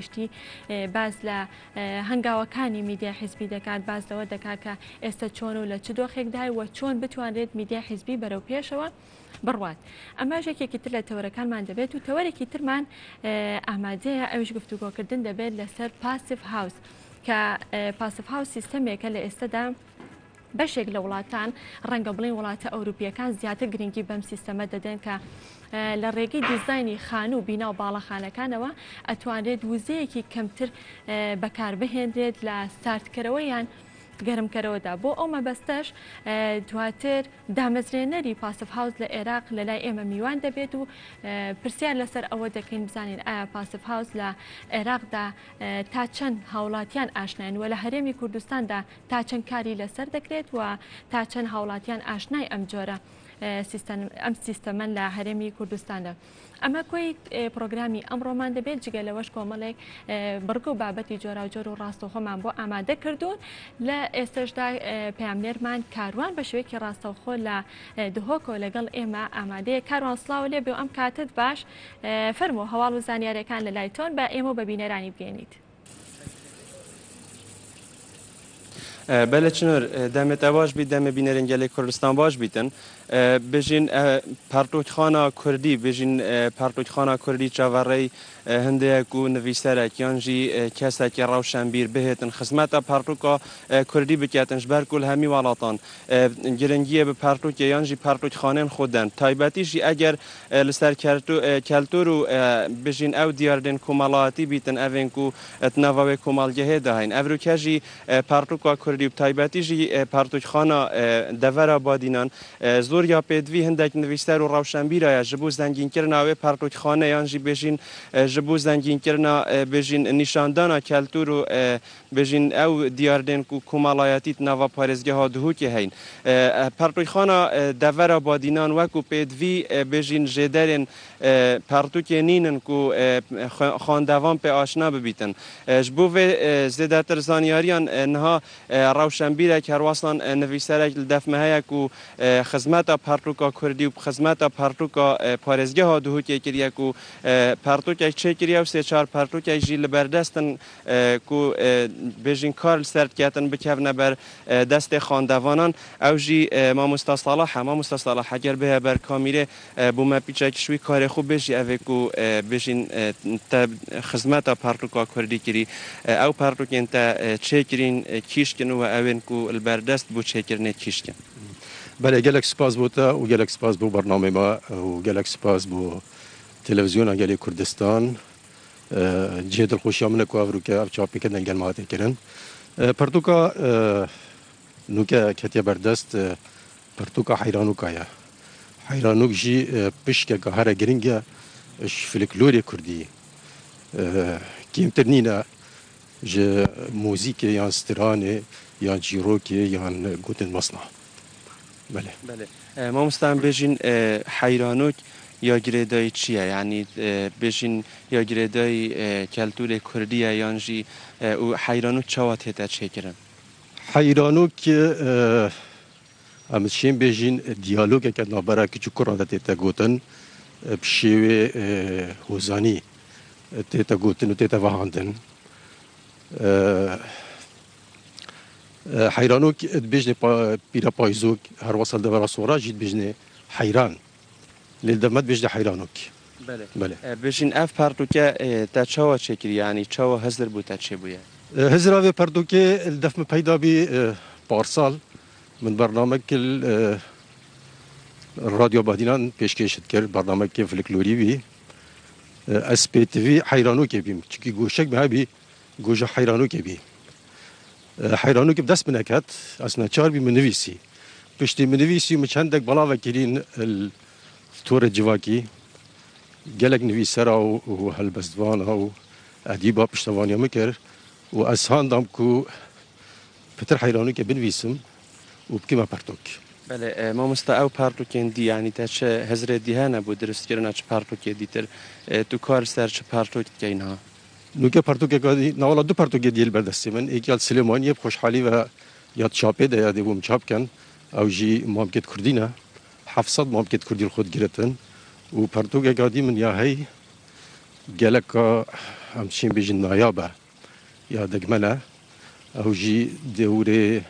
گشتی باس لە هەنگاوەکانی میدیای حیزبی دەکات، باس لەوە دەکات کە ئێستا چۆن و لە چ دۆخێکدایە و چۆن بتوانرێت میدیای حیزبی بەرەو پێشەوە بڕوات. ئەمەش یەکێکی تر لە تەوەرەکانمان دەبێت و تەوەرێکی ترمان ئامادەیە ئەویش گفتوگۆکردن دەبێت لەسەر passive house کە passive house سیستەمێکە لە ئێستەدا بەشێک لە وڵاتان، ڕەنگە بڵێین وڵاتە ئەوروپییەکان زیاتر گرنگی بەم سیستەمە دەدەن کە لە ڕێگەی دیزاینی خانوو و بینا و باڵەخانەکانەوە ئەتوانرێت وزەیەکی کەمتر بەکاربهێنرێت لە ساردکەرەوە یان گەرمکەرەوەدا. بۆ ئەو مەبەستەش دواتر دامەزرێنەری passive house لە عێراق لە لای ئێمە میوان دەبێت و پرسیار لەسەر ئەوە دەکەین بزانین ئایا passive house لە عێراقدا تا چەند هاوڵاتیان ئاشناین و لە هەرێمی کوردستاندا تا چەند کاری لەسەر دەکرێت و تا چەند هاوڵاتیان ئاشنای ئەم جۆرە ئەم سیستەمەن لە هەرێمی کوردستاندا. ئەمە کۆی پرۆگرامی ئەمڕۆمان دەبێت جگە لەوەش کۆمەڵێک بڕگە و بابەتی جۆراوجۆر و ڕاستەوخۆمان بۆ ئامادە کردوون لە ئێستشدا پەیامنێرمان کاروان بە شێوەیەکی ڕاستەوخۆ لە دهۆکەوە لەگەڵ ئێمە ئامادەیە کاروان سڵاو لێ بێ ئەم کاتت باش فەرموو هەواڵ و زانیاریەکان لە لای تۆن بە ئێمە و بە بینەرانی بگەێنیت. بەلێ چنور، دەمێ تە باش بیت، دەمێ بینەرێن گەلێ کوردستان باش بیتن. بژین پەڕتووکخانا کوردی، بژین پەڕتووکخانا کوردی چاڤەڕێی هندەیەک و نڤیسەرەک یان ژی کەسەکی ڕەوشەنبیر بهێتن خزمەتا پەڕتووکا کوردی بکەتن ژ بەر کو ل هەمی وەڵاتان گرنگیێ بە پەڕتووکێ یان ژی پەڕتووکخانێن خو دەن تایبەتی ژی ئەگەر ل سەر کەلتور و بژین ئەو دیاردێن کومەڵایەتی بیتن ئەڤێن کو ت ناڤا وێ کومەڵگەهێ دا هەین. ئەڤروکە ژی پەڕتووکا کوردی و تایبەتی ژی پەڕتووکخانا دەڤەرا بادینان زۆر یا پێدڤی هندەک نڤیسەر و ڕەوشەنبیرایە ژ بۆ زەنگینکرنا وێ پەڕتووکخانە یان ژی بێژین ژ بۆ زەنگینکرنا بێژین نیشاندانا کەلتور و بێژین ئەو دیاردێن کو کومەڵایەتی ت ناڤا پارێزگەها دهوکێ هەین. پەڕتووکخانا دەڤەرا بادینان وەکوو پێدڤی بێژین ژێدەرێن پەڕتووکێ نینن کو خواندەڤان پێ ئاشنا ببیتن. ژ بۆ ڤێ زێدەتر زانیاریان نها ڕەوشەنبیرەک هەروەسان نڤیسەرەک ل دەف مە هەیە کو خزمەتا پەڕتووکا کوردی و خزمەتا پەڕتووکا پارێزگەها دهوکێ کریە کو پەڕتووکەک چێ کریە و سێ چار پەڕتووکەک ژی ل بەردەستن کو بێژین کار ل سەر دکەتن بکەڤنە بەر دەستێ خواندەڤانان ئەو ژی مامۆستا ساڵحە. مامۆستا ساڵح ئەگەر بێیە بەر کامیرێ بۆ مە پیچەک شوی کارێ خو بێژی ئەڤێ کو بێژین تە خزمەتا پەڕتووکا کوردی کری ئەو پەڕتووکێن تە چێ کرین کیشکن و ئەوێن کو ل بەردەست بۆ چێکردنێ کیشکن. بەلێ گەلەک سپاس بۆ تە و گەلەک سپاس بۆ بەرنامەی مە و گەلەک سپاس بۆ تەلەڤزیۆنا گەلێ کوردستان. جێ دڵخۆشیا منە کو ئەڤروکە ئەڤ چاپێکردن گەل مە هاتێ کرن. پەرتووکا نوکە کەتیە بەردەست پەرتووکا حەیرانوکا یە. حەیرانوک ژی پشکەکا هەرە گرنگە ژ فلکلۆرێ کوردی. کێمتر نینە ژ موزیکێ یان سترانێ یان چیرۆکێ یان گوتن مەسنا. بەلێ. بەلێ مامۆستا ئەم بێژین حەیرانوک یا گرێدایی چییە؟ یانی بێژین یا گرێدایی کەلتورێ کوردیە یان ژی و حەیرانوک چاوا تێتە چێکرن؟ حەیرانوک ئەم شێن بێژین دیالۆگێکە ناوبەرا کچ و کوڕا دە تێتە گوتن bi şêwê hozanî tête gotin û tête vehandin. Heyranok dibêjinê pîra payzok her wisa li devera sora jî dibêjinê heyran. Lê li dev me dibêjinê heyranok. Belê. Belê. Bêjin ev pertûke te çawa çêkiriye yanî çawa hizir bû te çêbûye? Hizira vê pertûkê li dev min peyda bî parsal min bernamek li Radyo Badînan pêşkêş dikir bernamekê filiklorî bî. Ez pêtivî heyranokê bîm çimkî goşek min hebî goja heyranokê bî. Heyranokê bi dest min neket ez neçar bîm min nivîsî. Piştî min nivîsî min çendek belave kirîn li torê civakî gelek nivîsera û helbestvana û edîba piştevaniya min kir û ez han dam ku pitir heyranokê binivîsim û bikime pertok. Belê mamosta ew pertokên dî yanî te çi hizrê dî hene bo dirustkirina çi pertokê dîtir tu kar li ser çi pertok dikey niha? Nûke pertokeka dî na wela du pertokê dî li ber destê min yekî ya li Silêmaniyê bi xweşhalî ve ya di çapê de ya dê bûm çap ken ew jî mamkêt kurdî ne 700 mamkêt kurdî li xwe digirtin û pertokeka dî min ya hey geleka em çên bêjin nayab e ya degmen e. Ew jî dewrê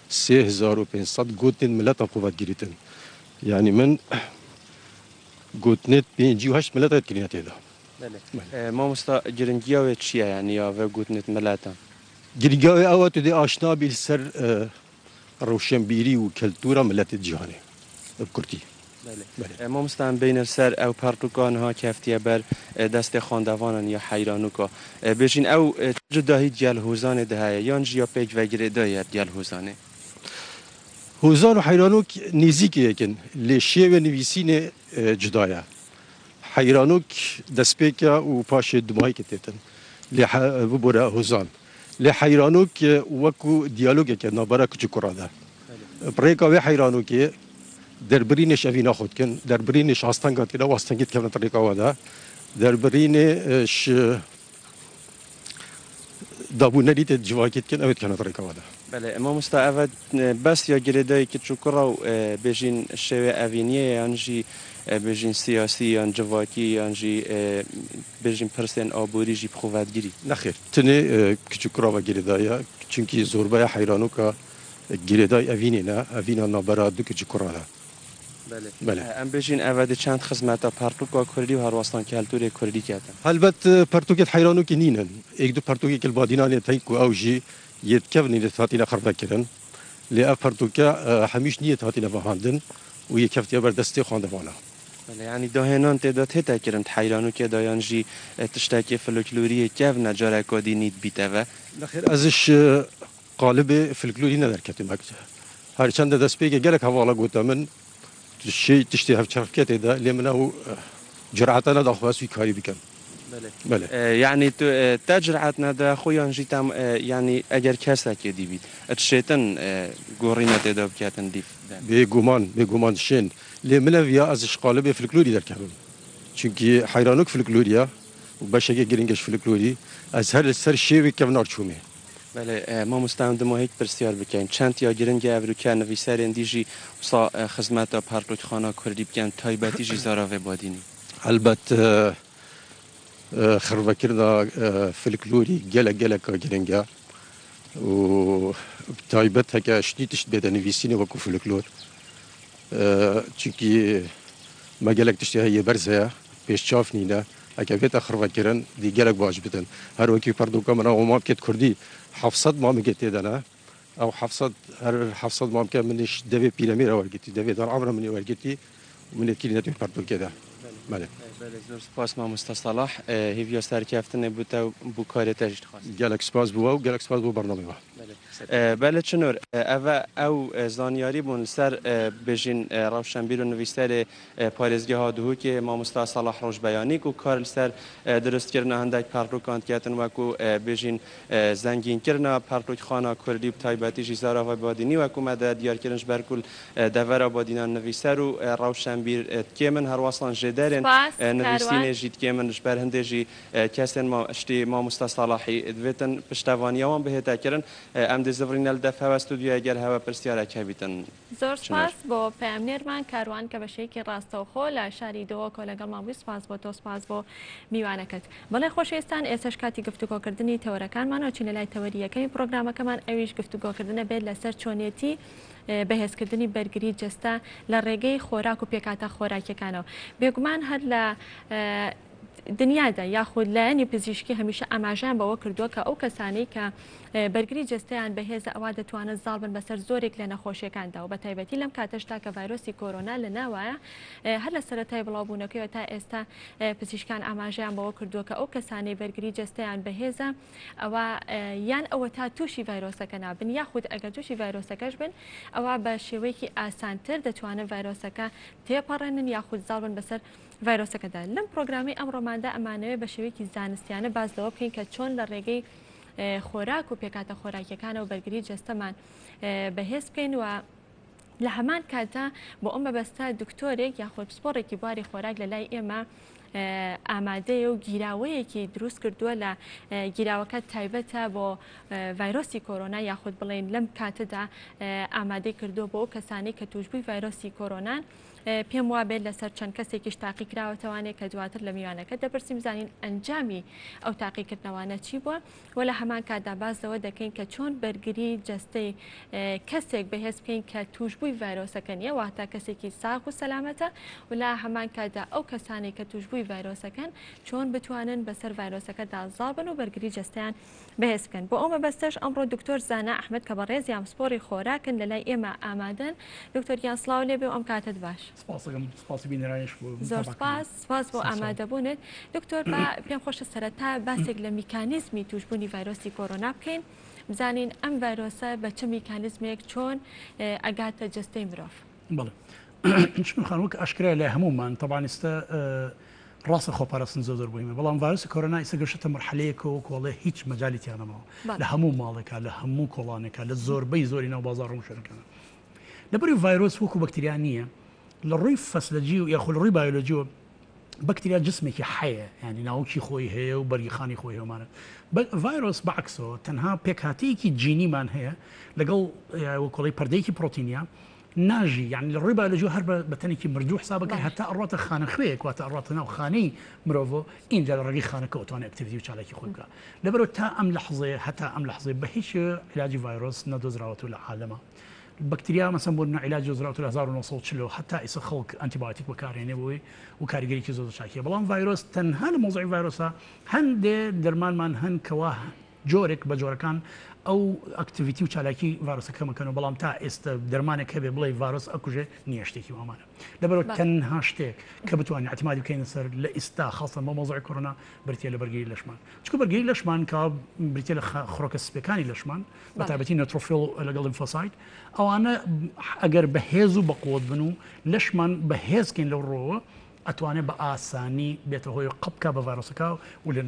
3500 gotinên miletan xwe vedgirîtin. Yanî min gotinê 58 mileta dikirîne tê de. Mamosta giringiya wê çi ye yanî ya vê gotinê miletan? Giringiya wê ew e tu dê aşna bî li ser rewşenbîrî û keltûra miletê cîhanê bi kurtî. Mamosta em bêyne li ser ew pertûka niha keftiye ber destê xwendevanan ya heyranûka. Bêjin ew çi cudahî digel hozanê de heye yan jî ya pêkve girêdayî digel hozanê? Hozan û heyranûk nêzîkê yek in lê şêwê nivîsînê cuda ye. Heyranûk destpêk e û paşê dumayîkê têtin lê bibore hozan. Lê heyranûk wekû diyalogeke navbera kiç û kura de. Bi rêka wê heyranûkê derbirînê ji evîna xwe dikin, derbirînê ji astenga dikin ew astengî dikevin di rêka we de, derbirînê ji dabûnerîtê civakî dikin ew ê dikevin di rêka we de. Belê mamosta ev e bes ya girêdayî kiç û kura û bêjîn şêwê evîniyê ye yan jî bêjîn siyasî yan civakî yan jî bêjîn pirsên aborî jî bi xwe vedigirî? Nexêr, tenê kiç û kura ve girêdayî ye. Çimkî zorbeya heyranûka girêdayî evînê ne, evîna navbera du kiç û kura ne. Belê. Em bêjîn ev e di çend xizmeta pertûka kurdî û herwestan keltûrê kurdî ketin. Helbet pertûkên heyranûkê nînin. Êk du pertûkêk li Badînanê tey ku ew jî yê dikevin nîne hatine xirvekirin. Lê ev pertûke hemîş niyê hatine vehandin û yê keftiye ber destê xwendevana. Belê yanî dahênan tê de tête kirin di heyranûkê de yan jî tiştekê folkloriyê kevne careka dî nît bîteve. Nexêr ez ji qalibê folklorî nederketime. Her çend de destpêkê gelek hevala gote min tu şê tiştê hevçerxketê de lê min ew cur'ete neda xwe ez wî karî bikim. Belê. Yanî tu te cur'et neda xwe yan jî te yanî eger kesekê dî bît dişêtin gorîne tê de biketin dîf de. Bêguman, bêguman dişên. Lê min ev ya ez ji qalibê folklorî derkevim. Çimkî heyranok folklorî ye û beşeke girîng e ji folklorî. Ez her li ser şêwê kevnar çûmê. Belê, mamosta em dima hêk pirsyar bikin. Çend ya giring e ev rûke nivîserên dî jî wisa xizmeta pertûkxana kurdî bikin, taybetî jî zaravê Badînî? Helbet xirvekirina folklorî gelek geleka giring e û bi taybet heke ştî tişt bête nivîsînê wekû folklor. Çimkî me gelek tiştê heye yê berz heye, pêşçav nîne. Heke bête xirvekirin dê gelek baş bidin. Her wekî perdoka min a mamkê di kurdî 700 mamikê tê de ne. Ew 700 her 700 mamke min ê ji devê pîremêr e wergirtî, devê daramra min ê wergirtî û min ê dikirî ne di wê perdokê de. Belê. Belê zor spas mamosta Salah. Hêviya serkeftinê bo te û bo karê te jî dixwazim. Gelek spas bo we û gelek spas bo bernameyê we. Belê Çinor, ev e ew zanyarî bûn li ser bêjîn rewşenbîr û nivîserê parêzgeha Duhokê mamosta Salah Rojbeyanî ku kar li ser dirustkirina hindek pertûkan diketin wekû bêjîn zengînkirina pertûkxana kurdî bi taybetî jî zaravayê Badînî wekû me de diyarkirin ji ber ku li devera Badînan nivîser û rewşenbîr dikêmin herwesan jêderên Spas, Karwan. nivîsînê jî dikêmin ji ber hindê jî Kesên ma ştî mamosta Salahî divêtin piştevaniya wan bihête kirin. Em dê zivrîne li def hewe studyoyê ger hewe pirsyarek hebîtin. زۆر چنار. سپاس بۆ پەیامنێرمان کاروان کە بە شێوەیەکی ڕاستەوخۆ لە شاری دهۆکەوە لەگەڵمان بووی سپاس بۆ تۆ سپاس بۆ میوانەکەت. بەڵێ خۆشەویستان ئێستاش کاتی گفتوگۆکردنی تەوەرەکانمانە و چینە لای تەوەری یەکەمی پرۆگرامەکەمان ئەویش گفتوگۆکردنە بێت لەسەر چۆنیەتی بەهێزکردنی بەرگری جەستە لە ڕێگەی خۆراک و پێکهاتە خۆراکیەکانەوە. بێگومان هەر لە دنیادا یاخود لایەنی پزیشکی هەمیشە ئاماژەیان بەوە کردووە کە ئەو کەسانەی کە بەرگری جەستەیان بەهێزە ئەوا دەتوانن زاڵ بن بەسەر زۆرێک لە نەخۆشیەکاندا و بەتایبەتی لەم کاتەشدا کە ڤایرۆسی کۆرۆنا لە ناوایە هەر لە سەرەتای بڵاوبوونەکەیەوە تا ئێستا پزیشکان ئاماژەیان بەوە کردووە کە ئەو کەسانەی بەرگری جەستەیان بەهێزە ئەوە یان ئەوە تا تووشی ڤایرۆسەکە نابن یاخود ئەگەر تووشی ڤایرۆسەکەش بن ئەوە بە شێوەیەکی ئاسانتر دەتوانن ڤایرۆسەکە تێپەڕێنن یاخود زاڵ بن بەسەر ڤایرۆسەکەدا. لەم پرۆگرامەی ئەمڕۆماندا ئەمانەوێت بە شێوەیەکی زانستیانە باس لەوە بکەین کە چۆن لە ڕێگەی خۆراک و پێکهاتە خۆراکیەکانەوە بەرگری جەستەمان بەهێز بکەین و لە هەمان کاتدا بۆ ئەم مەبەستە دکتۆرێک یاخود پسپۆڕێکی بواری خۆراک لە لای ئێمە ئامادەیە و گیراوەیەکی دروست کردووە لە گیراوەکە تایبەتە بۆ ڤایرۆسی کۆرۆنا یاخود بڵێن لەم کاتەدا ئامادەی کردووە بۆ ئەو کەسانی کە توشبووی ڤایرۆسی کۆرۆنان. پێم وابێت لەسەر چەند کەسێکیش تاقیکراوەتەوانێ کە دواتر لە میوانەکە دەپرسین بزانین ئەنجامی ئەو تاقیکردنەوانە چی بووە و لە هەمان کاتدا باس لەوە دەکەین کە چۆن بەرگری جەستەی کەسێک بەهێز بکەین کە تووشبووی ڤایرۆسەکە نییە، واتە کەسێکی ساغ و سەلامەتە و لە هەمان کاتدا ئەو کەسانەی کە تووشبووی ڤایرۆسەکەن چۆن بتوانن بەسەر ڤایرۆسەکەدا زاڵ بن و بەرگری جەستەیان بەهێز بکەن. بۆ ئەو مەبەستەش ئەمڕۆ دکتۆر زانا ئەحمەد کە بەڕێزیان پسپۆڕی خۆراکن لەلای ئێمە ئامادەن. دکتۆر گیان سڵاو لێبێ و ئەم کاتەت باش. سپاسەکەم، سپاسی بینەرانیش بۆ زۆر سپاس، سپاس بۆ ئامادەبوونت. دکتۆر با پێم خۆشە سەرەتا باسێک لە میکانیزمی تووشبوونی ڤایرۆسی کۆرۆنا بکەین، بزانین ئەم ڤایرۆسە بە چ میکانیزمێک چۆن ئەگاتە جەستەی مرۆڤ. بەڵێ چون خان وەک ئاشکرایە لای هەموومان تەبان ئێستا ڕاستە خۆپاراستن زۆر زۆر مهمە بەڵام ڤایرۆسی کۆرۆنا ئیستا گەشتە مەرحەلەیەکەوە کۆڵێ هیچ مەجالی تیا نەماوە لە هەموو ماڵێکا لە هەموو کۆڵانێکا لە زۆربەی زۆری ناو بازاڕ و شوێنەکانە لەبەری ڤایرۆس وەکو بەکتریا نییە لە ڕووی فەسلەجی و یاخۆ لە ڕووی بایۆلۆجیەوە بەکتریا جسمێکی حەیە ینی ناوکی خۆی هەیە و بەرگیخانی خۆی هەمانە ڤایرۆس بەعکسەوە تەنها پێکهاتەیەکی جینیمان هەیە لەگەڵ وەکۆڵی پەردەیەکی پرۆتینیا ناژی یانی لە ڕووی بایۆلۆجیەوە هەر بە تەنێکی مردوو حساب بکەن هەتا ئەڕواتە خانە خوێیەک واتە ئەڕواتە ناو خانەی مرۆڤ ئینجا لە ڕێگەی خانەکەوە توانێت activity و چالاکی خۆی بکات لەبەرەوە تا ئەم لەحزەیە هەتا ئەم لەحزەیە بە هیچ شێوەیە عیلاجی ڤایرۆس نەدۆزراوەتەوە لە عالەما بەکتریا مەسەن بۆ نمونە عیلاج دۆزراوەتەوە لە 1940 هەتا ئیسە خەڵک ئەنتیبایۆتیک بەکارهێنێ بۆی و کاریگەریی زۆر زۆر چاکیە بەڵام ڤایرۆس تەنها لە مەوزوعی ڤایرۆسا هەندێ دەرمانمان هەن کەوا جۆرێک بە جۆرەکان ئەو activity و چالاکی ڤایرۆسە کەمەکەنەوە بەڵام تا ئێستا دەرمانێک هەبێ بڵێ ڤایرۆس ئەکوژێ نییە شتێکی وامانە لەبەرەوە تەنها شتێک کە بتوانین اعتمادی بکەینە سەر لە ئیستا خاصە بۆ مەوزوعی کۆرۆنا بریتیە لە بەرگری لەشمان چونکە بەرگری لەشمان کە بریتیە لە خڕۆکە سپیەکانی لەشمان بە تایبەتی neutrophil لەگەڵ lymphocyte ئەوانە ئەگەر بەهێز و بەقوت بن و لەشمان بەهێزکەین لەو ڕۆوە ئەتوانێت بە ئاسانی بێتە هۆی قەپکە بە ڤایرۆسەکە و لە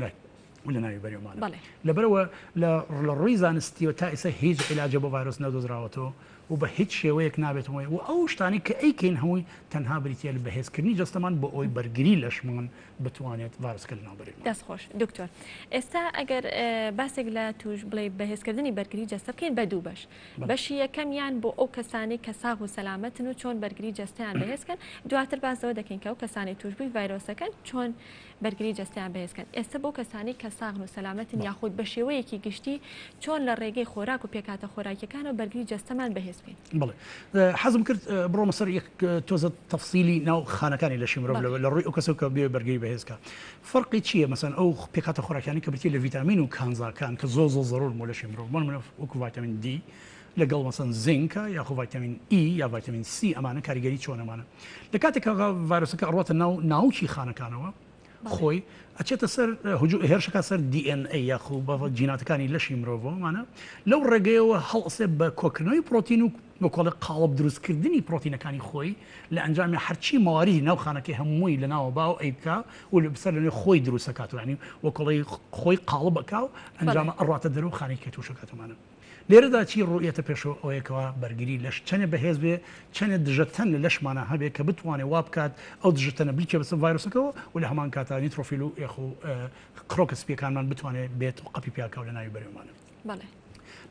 و لە ناوی بەرێومانە بەڵێ. لەبەرئەوە لە لە ڕووی زانستیەوە تا ئیستا هیچ عیلاجێ بۆ ڤایرۆس نەدۆزراوەتەوە و بە هیچ شێوەیەک نابێتەوە و ئەو شتانەی کە ئەیکەین هەمووی تەنها بریتیە لە بەهێزکردنی جەستەمان بۆ ئەوەی بەرگری لەشمان بتوانێت ڤایرۆسەکە لەناو بەرێت. دەست خۆش دکتۆر ئێستا ئەگەر باسێک لە توش بڵێ بەهێزکردنی بەرگری جەستە بکەین بە دوو بەش بەشی یەکەمیان بۆ ئەو کەسانەی کە ساغ و سەلامەتن و چۆن بەرگری جەستەیان بەهێزکەن دواتر باس لەوە دەکەین کە ئەو کەسانەی توشبووی ڤایرۆسەکەن چۆن بەرگری جەستەیان بەهێز کەن. ئێستە بۆ کەسانەی کە ساغن و سەلامەتن یاخود بە شێوەیەکی گشتی چۆن لە ڕێگەی خۆراک و پێکهاتە خۆراکیەکانەوە بەرگری جەستەمان بەهێز بکەین؟ بەڵێ حەزم کرد بڕۆمە سەر یەک تۆزە تەفسیلی ناو خانەکانی لەشی مرۆڤ لە ڕووی ئەو کەسەوە کە بێ بەرگری بەهێز کە فەرقی چییە مەسەن ئەو پێکهاتە خۆراکیانەی کە بریتیە لە ڤیتامین و کانزاکان کە زۆر زۆر زەرورن بۆ لەشی مرۆڤ بۆ نمونە وەکو ڤایتامین دی لەگەڵ مەسەن زینکە یاخۆ ڤایتامین ئی یا ڤایتامین سی ئەمانە کاریگەری چۆن ئەمانە لە کاتێک کە ڤایرۆسەکە ئەڕواتە ناو ناوکی خانەکانەوە خۆی ئەچێتە سەر هێرشەکە سەر DNA یاخو بە جیناتەکانی لەشی مرۆڤەوەمانە لەو ڕێگەیەوە هەڵسێ بە کۆکردنەوەی پرۆتین و بە کۆڵێ قاڵب دروستکردنی پرۆتینەکانی خۆی لە ئەنجامی هەرچی مەواریدی ناو خانەکەی هەمووی لە ناوە باو ئەیبکا و لە سەر لەنێ خۆی دروستەکات و ینی وەکۆڵی خۆی قاڵب ئەکا و ئەنجامە ئەڕاتە دەرەوە خانەی کە تووشەکاتەمانە. لێرەدا چی ڕوویەتە پێشەوە ئەوەیە کەوا بەرگری لەش چەنێ بەهێز بێ، چەنێ دژەتەن لە لەشمانا هەبێ کە بتوانێ وا بکات ئەو دژەتەنە بلکێ بەسەر ڤایرۆسەکەوە و لە هەمان کاتا neutrophil و یاخو خڕۆکە سپییەکانمان بتوانێ بێت و قەپی پیا کا و لە ناوی بەرێومانە. بەڵێ.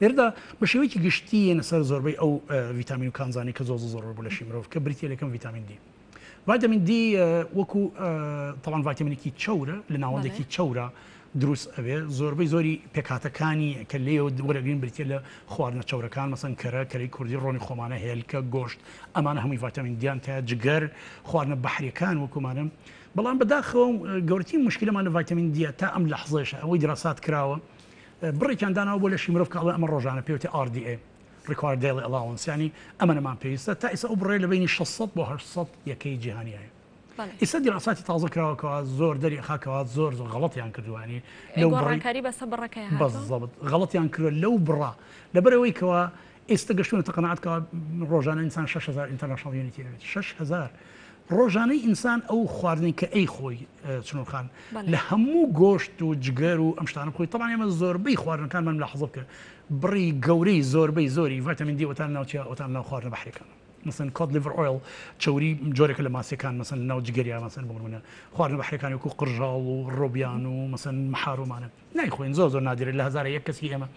لێرەدا بە شێوەیەکی گشتی یەنە سەر زۆربەی ئەو ڤیتامین و کانزانەی کە زۆر زۆر زەرور بۆ لەشی مرۆڤ کە بریتیە لە یەکەم ڤیتامین دی. ڤایتامین دی وەکو تەوان ڤایتامینێکی چەورە لە ناوەندێکی چەورە دروست ئەوێ زۆربەی زۆری پێکهاتەکانی کە لێ وەرەگرین بریتە لە خواردنە چەورەکان مەسەن کەرە کەری کوردی ڕۆنی خۆمانە هێلکە گۆشت ئەمانە هەمووی ڤایتامین دیان تا جگەر خواردنە بەحریەکان وەکومانە بەڵام بەداخەوە گەورەترین مشکلەمان لە ڤایتامین دیە تا ئەم لەحزەیەش ئەوەی دراسات کراوە بڕێکیان داناوە بۆ لەشی مرۆڤ کە ئەڵێ ئەمە ڕۆژانە پێوتێ RDA Required Daily Allowance یانی ئەمەنەمان پێویستە تا ئیستا ئەو بڕەیە لە بەینی 600 بۆ 800 یەکەی جیهانی هەیە ئیستا دیراساتی تازە کراوە کەوا زۆر دەری ئەخا کەوا زۆر زۆر غەڵەتیان کردووە ینی لەو گۆڕانکاری بەسە بڕەکەی هاتووە بەزەبت غەڵەتیان کردووە لەو بڕە لەبەرئەوەی کەوا ئێستا گەشتونەتە قەناعەت کەوا ڕۆژانە ئینسان 6000 international unit ی ئەوێت 6000 ڕۆژانەی ئینسان ئەو خواردنەی کە ئەی خۆی چنور خان لە هەموو گۆشت و جگەر و ئەم شتانە بخۆی تەبعەن ئێمە زۆربەی خواردنەکانمان لە حەزە بکە بڕی گەورەی زۆربەی زۆری ڤایتامین دی ئەوتان ناو چیا ئەوتان ناو خواردنە بەحریەکان مەسەن cod liver oil چەوری جۆرێکە لە ماسیەکان مەسەن ناو جگەریا مەسەن بۆ نمونە خواردنە بەحریەکان وەکو قرژاڵ و ڕۆبیان و مەسەن محارومانە نایخۆین زۆر زۆر نادرێت لە هەزارە یەک کەسی ئێمە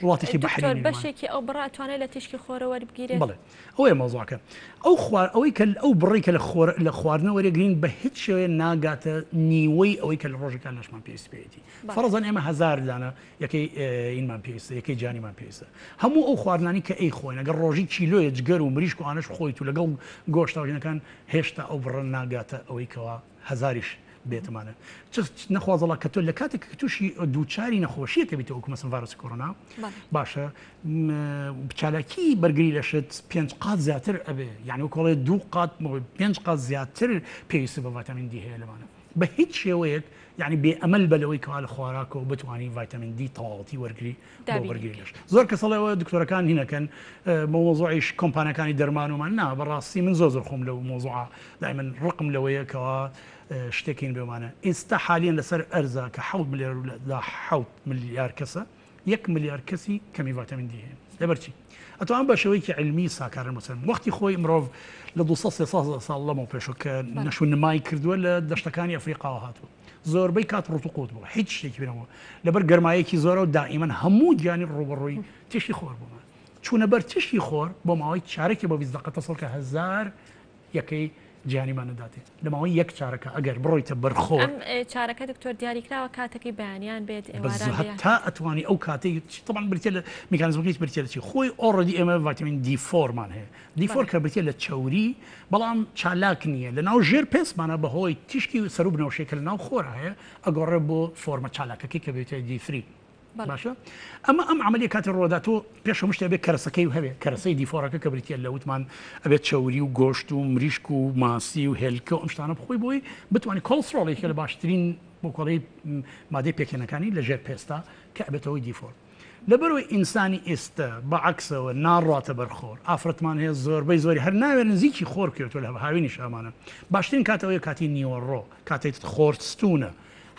وڵاتێکی دکتۆر بەحرینی لەمانە. بەشێکی ئەو بڕە ئەتوانێت لە تیشکی خۆرە وەربگیرێت؟ بەڵێ ئەوەیە مەوزوعەکە. ئەو خوار ئەوەی کە ئەو بڕەی کە لە خۆر لە خواردنە وەرێگرین بە هیچ شێوەیە ناگاتە نیوەی ئەوەی کە لە ڕۆژێکا لەشمان پێویستی پێیەتی. فەڕزەن ئێمە هەزار دانە یەکەی ئینمان پێویستە یەکەی جانیمان پێویستە. هەموو ئەو خواردنانەی کە ئەیخۆین ئەگەر ڕۆژی کیلۆیە جگەر و مریشک و ئانەش بخۆیت و لەگەڵ گۆشتە ڕینەکان هێشتا ئەو بڕە ناگاتە ئەوەی کەوا هەزاریش بێتمانە چ نەخوازەڵا کە تۆ لە کاتێک کە تووشی دووچاری نەخۆشیەکە بیتەوە وەکو مەسەن ڤایرۆسی کۆرۆنا باشە چالاکی بەرگری لەشت پێنج قات زیاتر ئەبێ یعنی وەکۆڵێ دوو قات پێنج قات زیاتر پێویستی بە ڤایتامین دی هەیە لەمانە بە هیچ شێوەیەک یعنی بێ ئەمەل بە لەوەی کەوا لە خۆراکەوە بتوانین ڤایتامین دی تەواوەتی وەرگری بۆ بەرگری لەش زۆر کەس ئەڵێ دکتۆرەکان هینەکەن بۆ مۆزوعیش کۆمپانیەکانی دەرمانومان نا بەڕاستی من زۆر زۆر خۆم لەو مۆزوعە دایمەن ڕقم لەوەیە کەوا شتێکین بێمانە ئێستا حالیان لەسەر ئەرزا کە حەوت ملیار لە حەوت ملیار کەسە یەک ملیار کەسی کەمی ڤایتامین دی هەیە لەبەرچی ئەتوان بە شێوەیەکی علمی ساکارن بەسەر وەختی خۆی مرۆڤ لە 200 300 ساڵ لەمەو پێشەوە کە نەش و نمای کردووە لە دەشتەکانی ئەفریقاوە هاتووە زۆربەی کات ڕوت و قوت بوو هیچ شتێکی بنەوە لەبەر گەرمایەکی زۆرە و دائیمەن هەموو گیانی ڕوبەڕووی تیشکی خۆر بوومە چوونە بەر تیشکی خۆر بۆ ماوەی چارەکی بۆ 20 دقە تەسەڵکە هەزار یەکەی جیهانیمان نەداتێ لە ماوەی یەک چارەکە ئەگەر بڕۆیتە بەر خۆر. ئەم چارەکە دکتۆر دیاریکراوە کاتەکەی بەیانیان بێت ئێواران بێ یان هەتا ئەتوانی ئەو کاتەی تەبعەن بریتیە لە میکانیزمەکەی بریتیە لە چی خۆی already ئێمە ڤایتامین دی فۆرمان هەیە دی فۆر کە بریتیە لە چەوری بەڵام چالاک نییە لە ناو ژێر پێستمانە بەهۆی تیشکی سەروو بنەوشەی کە لە ناو خۆرا هەیە ئەگۆڕێ بۆ فۆرمە چالاکەکەی کە بریتیە دی ثری. باشە ئەمە ئەم عملیە کاتی ڕۆدا تۆ پێش هەموو شتێ ئەبێ کەرەسەکەی هەبێ کەرەسەی دیفۆرەکە کە بریتە لە وتمان ئەبێت چەوری و گۆشت و مریشک و ماسی و هێلکە و ئەم شتانە بخۆی بۆی بتوانانی کۆڵسترۆڵێکە لە باشترین بۆ کۆڵی مادەی پێکهێنەکانی لە ژێر پێستا کە ئەبێتەوەی دیفۆر لەبەرەوەی ئینسانی ئێستا بە عەکسەوە ناڕاتە بەر خۆر ئافرەتمان هەیە زۆربەی زۆری هەر ناوێت نزیکی خۆر بکەوێتەوە لە هاوینیش ئەمانە باشترین کاتەوەی کاتی نیوەڕۆ کاتێک خۆر ستونە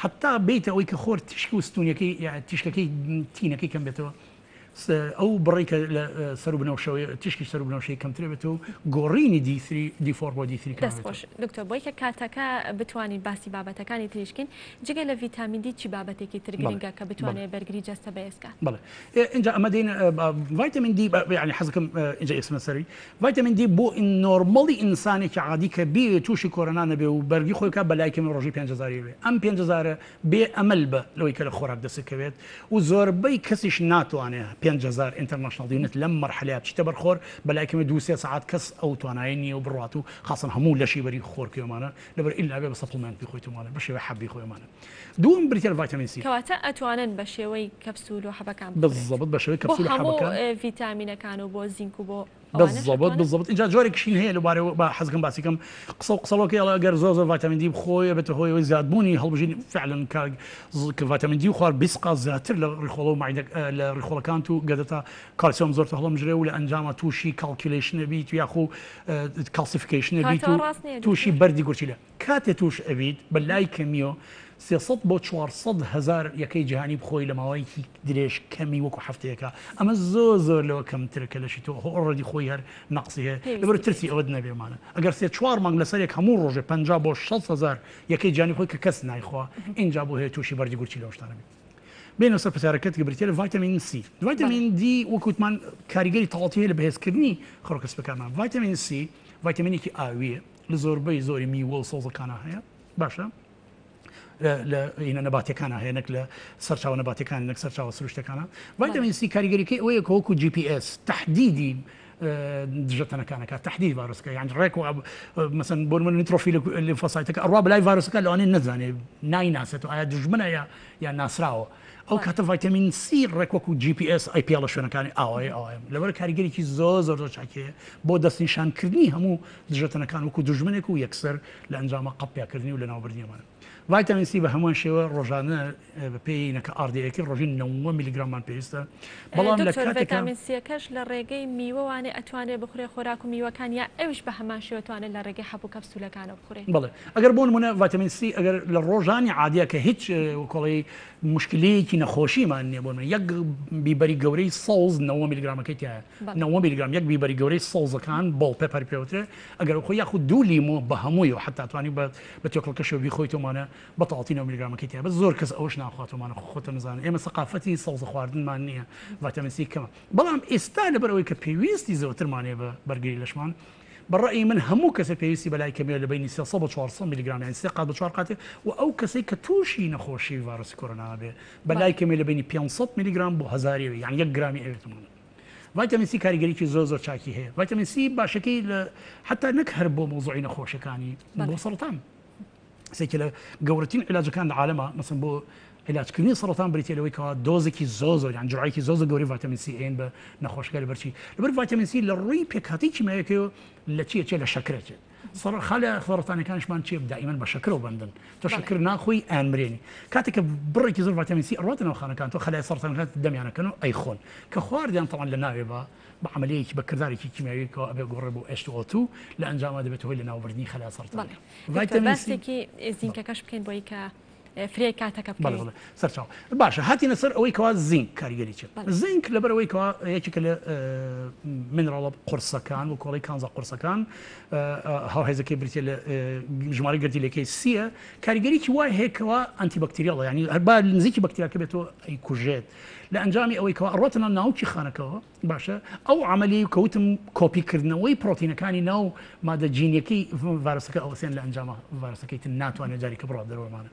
هەتا بێیتە ئەوەی کە خۆر تیشک و ستونیەکەی تیشکەکەی تینەکەی کەم بێتەوە ئەو بڕی کە لە سەر و بنەوشەوەی تیشکی سەر و بنەوشەی کەمتر بێتەوە و گۆڕینی دی ثری دی فۆر بۆ دی ثری کەم دەست خۆش دکتۆر بۆی کە کاتەکە بتوانین باسی بابەتەکانی تریش کەین جگە لە ڤیتامین دی چی بابەتێکی تر گرنگە کە بتوانێت بەرگری جەستە بەهێز کات؟ بەڵێ ئینجا ئەمە دێین ڤیتامین دی یعنی حەزەکەم ئینجا ئێسمە سەری ڤیتامین دی بۆ normal ی ئینسانێکی عادی کە بێ تووشی کۆرۆنا نەبێ و بەرگی خۆی بکات بەلای کەمی ڕۆژی 5000 بێ ئەم 5000 بێ ئەمەل بە لەوەی کە لە خۆراک دەست کەوێت و زۆربەی کەسیش ناتوانێ 5000 international unit لەم مەرحەلەیە بچیتە بەر خۆر بەلای کەمی دوو سێ سەعات کەس ئەو توانایی نییە و بڕات و خاصن هەموو لەشی بەری خۆر کەوێمانە لەبەر ئیلا بێ بە supplement بیخۆیت ومانە بە شێوەی حەب بیخۆیمانە دووەم بریتیە لە ڤایتامین سی. کەواتە ئەتوانن بە شێوەی کەپسول و حەبەکان بخورێت. بالضبط بە شێوەی بۆ کەپسول و هەموو حەبەکان. ڤیتامینەکان و بۆ زینک و بۆ ئەوانەش بالضبط ئەتوانن؟ بالضبط ئینجا جۆرێکیشین هەیە لەبارەوە با حەزەکەم باسی کەم قسە و قسەڵۆکەی ئەڵێ ئەگەر زۆر زۆر ڤایتامین دی بخۆی ئەبێتە هۆی ئەوەی زیادبوونی هەڵمژینی فعلا کە کە ڤایتامین دی خوارد 20 قات زیاتر لە ڕیخۆڵە و مەعیدە لە ڕیخۆڵەکانت و گەدەتا کالسیۆم زۆرتر هەڵەمژرێ و لە ئەنجاما تووشی calculation ئەبیت یاخو calcification ئەبیت کەواتە و ڕاست نییە تووشی دکتۆر؟ بەردی گورچیلە کاتێ تووش ئەبیت بە لای کەمیەوە 300 بۆ 400 هەزار یەکەی جیهانی بخۆی لە ماوەیەکی درێژ کەمی وەکو هەفتەیەکە ئەمە زۆر زۆر لەوە کەمترە کە لەشی تۆ خۆ already خۆی هەر نەقسی هەیە لەبەر پێویستی ترسی پێیەتی. ئەوەت نەبێ مانە ئەگەر سێ چوار مانگ لەسەر یەک هەموو ڕۆژێ 50 بۆ 60 هەزار یەکەی جیهانی بخۆی کە کەس نایخوا ئینجا بۆ هەیە تووشی بەردی گورچیلە و شتانە بیت. بێینەوە سەر پرسیارەکەت کە بریتیە لە ڤایتامین سی. ڤایتامین دی وەک وتمان کاریگەری تەواوەتی هەیە لە بەهێزکردنی خڕۆکە سپیەکانمان. ڤایتامین سی ڤایتامینێکی ئاوییە لە زۆربەی زۆری میوە و سەوزەکانە هەیە باشە لە ئینە نەباتەکانە هەیە نەک لە سەرچاوە نەباتەکانی نەک سەرچاوە سروشتەکانە ڤایتامین سی کاریگەریەکەی ئەوەیە کە وەکو GPS تهدیدی دژەتەنەکانەکە تهدید ڤایرۆسەکە یان ڕێک و مەسەن بۆ من neutrophil lymphocyte ەکە ئەڕوا بەلای ڤایرۆسەکە لەوانەیە نەزانێ نایناسێتەوە ئایا دژمنە یا یان ناسراوە ئەو کاتە ڤایتامین سی ڕێک وەکو GPS ئەی پێڵە شوێنەکانی ئاوای ئاوایە لەبەر کاریگەریی زۆر زۆر زۆر چاکەیە بۆ دەستنیشانکردنی هەموو دژەتەنەکان وەکو دوژمنێک و یەکسەر لە ئەنجامە قەپ پیاکردنی و لەناوبردنی ئەمانە. ڤایتامین سی بە هەمان شێوە ڕۆژانە بە پێی نەکە RDA ەکەی ڕۆژی 90 میلیگراممان پێویستە بەڵام لە دکتۆر کاتێکا ڤیتامین سیەکەش لە ڕێگەی میوەوانێ ئەتوانرێ بخورێ خۆراک و میوەکان یا ئەویش بە هەمان شێوە توانێت لە ڕێگەی حەب و کەپسولەکانەوە بخورێ؟ بەڵێ ئەگەر بۆ نمونە ڤایتامین سی ئەگەر لە ڕۆژانی عادیە کە هیچ کۆڵی مشکلەیەکی نەخۆشیمان نییە بۆ نمونە یەک بیبەری گەورەی سەوز 90 میلیگرامەکەی تایە 90 میلیگرام یەک بیبەری گەورەی سەوزەکان bell pepper پێوترێ ئەگەر خۆ یاخود دوو لیمۆ بە هەمووی و حتا توانی بە بە تێکەڵکەشەوە بیخۆیتەوە مانە. بە تەواوەتی 90 میلیگرامەکەی تیا بەس زۆر کەس ئەوەش ناخواتەوەمانە خۆتە نزانن ئێمە سەقافەتی سەوزە خواردنمان نییە ڤایتامین سی کەمە بەڵام ئێستا لەبەر ئەوەی کە پێویستی زۆرترمان هەیە بە بەرگری لەشمان بە ڕەئی من هەموو کەسێ پێویستی بە لای کەمیەوە لە بەینی 300 بۆ 400 میلیگرام یانی سێ قات بە چوار قاتێ و ئەو کەسەی کە تووشی نەخۆشی ڤایرۆسی کۆرۆنا بێ بە لای کەمێ لە بەینی 500 میلیگرام بۆ هەزاری ئەوێ یانی یەک گرامی ئەوێتمانە. ڤایتامین سی کاریگەریی زۆر زۆر چاکی هەیە. ڤایتامین سی باشەکەی لە حتا نەک هەر بۆ مەوزوعی نەخۆشیەکانی بۆ سەرەتان سێکە لە گەورەترین عیلاجەکان لە عالەمە مەسەن بۆ عیلاجکردنی سەرەتان بریتە لەوەی کەوا دۆزێکی زۆر زۆر یان جرعێکی زۆر زۆر گەورەی ڤایتامین سی ئەیەن بە نەخۆشەکە لەبەرچی لەبەر ڤایتامین سی لە ڕووی پێکهاتەی کیمیایەکەیەوە لە چی ئەچێت لە شەکرە چێت سەر خالە سەرەتانەکانیشمان چێ دائیمەن بە شەکرەوە بەندن تۆ شەکر ناخۆی ئەیانمرێنی کاتێک کە بڕێکی زۆر ڤایتامین سی ئەڕواتە ناو خانەکان تۆ خەلای سەرەتانەکان دەمیانەکەن و ئەیخۆن کە خواردیان تەوان لە ناوێ بە بە عەمەلیەیەکی بە کردارێکی کیمیاوی کەوا ئەبێ گۆڕێ بۆ H2O2 لە ئەنجاما دەبێتە هۆی لەناوبردنی خەلای سەرەتانەکان. دکتۆر باسێکی زینکەکەش بکەین بۆی کە فریای کاتەکە بکەوین. بەڵێ بەڵێ سەرچاو. باشە هاتینە سەر ئەوەی کەوا زینک کاریگەری چیە؟ زینک لەبەر ئەوەی کەوا یەکێکە لە mineral ە قورسەکان و کۆڵی کانزا قورسەکان هاوهێزەکەی بریتیە لە ژمارەی گەردیلەکەی سیە کاریگەریی وای هەیە کەوا antibacterial ە یانی هەر با نزیکی بەکتریاکە بێتەوە ئەیکوژێت لە ئەنجامی ئەوەی کەوا ئەڕواتە ناو ناوکی خانەکەوە باشە ئەو عەمەلیەی کە وتم کۆپی کردنەوەی پرۆتینەکانی ناو مادە جینیەکەی ڤایرۆسەکە ئەوەسێن لە ئەنجاما ڤایرۆسەکەی تر ناتوانێت جارێکە بڕات دەرەوەمانە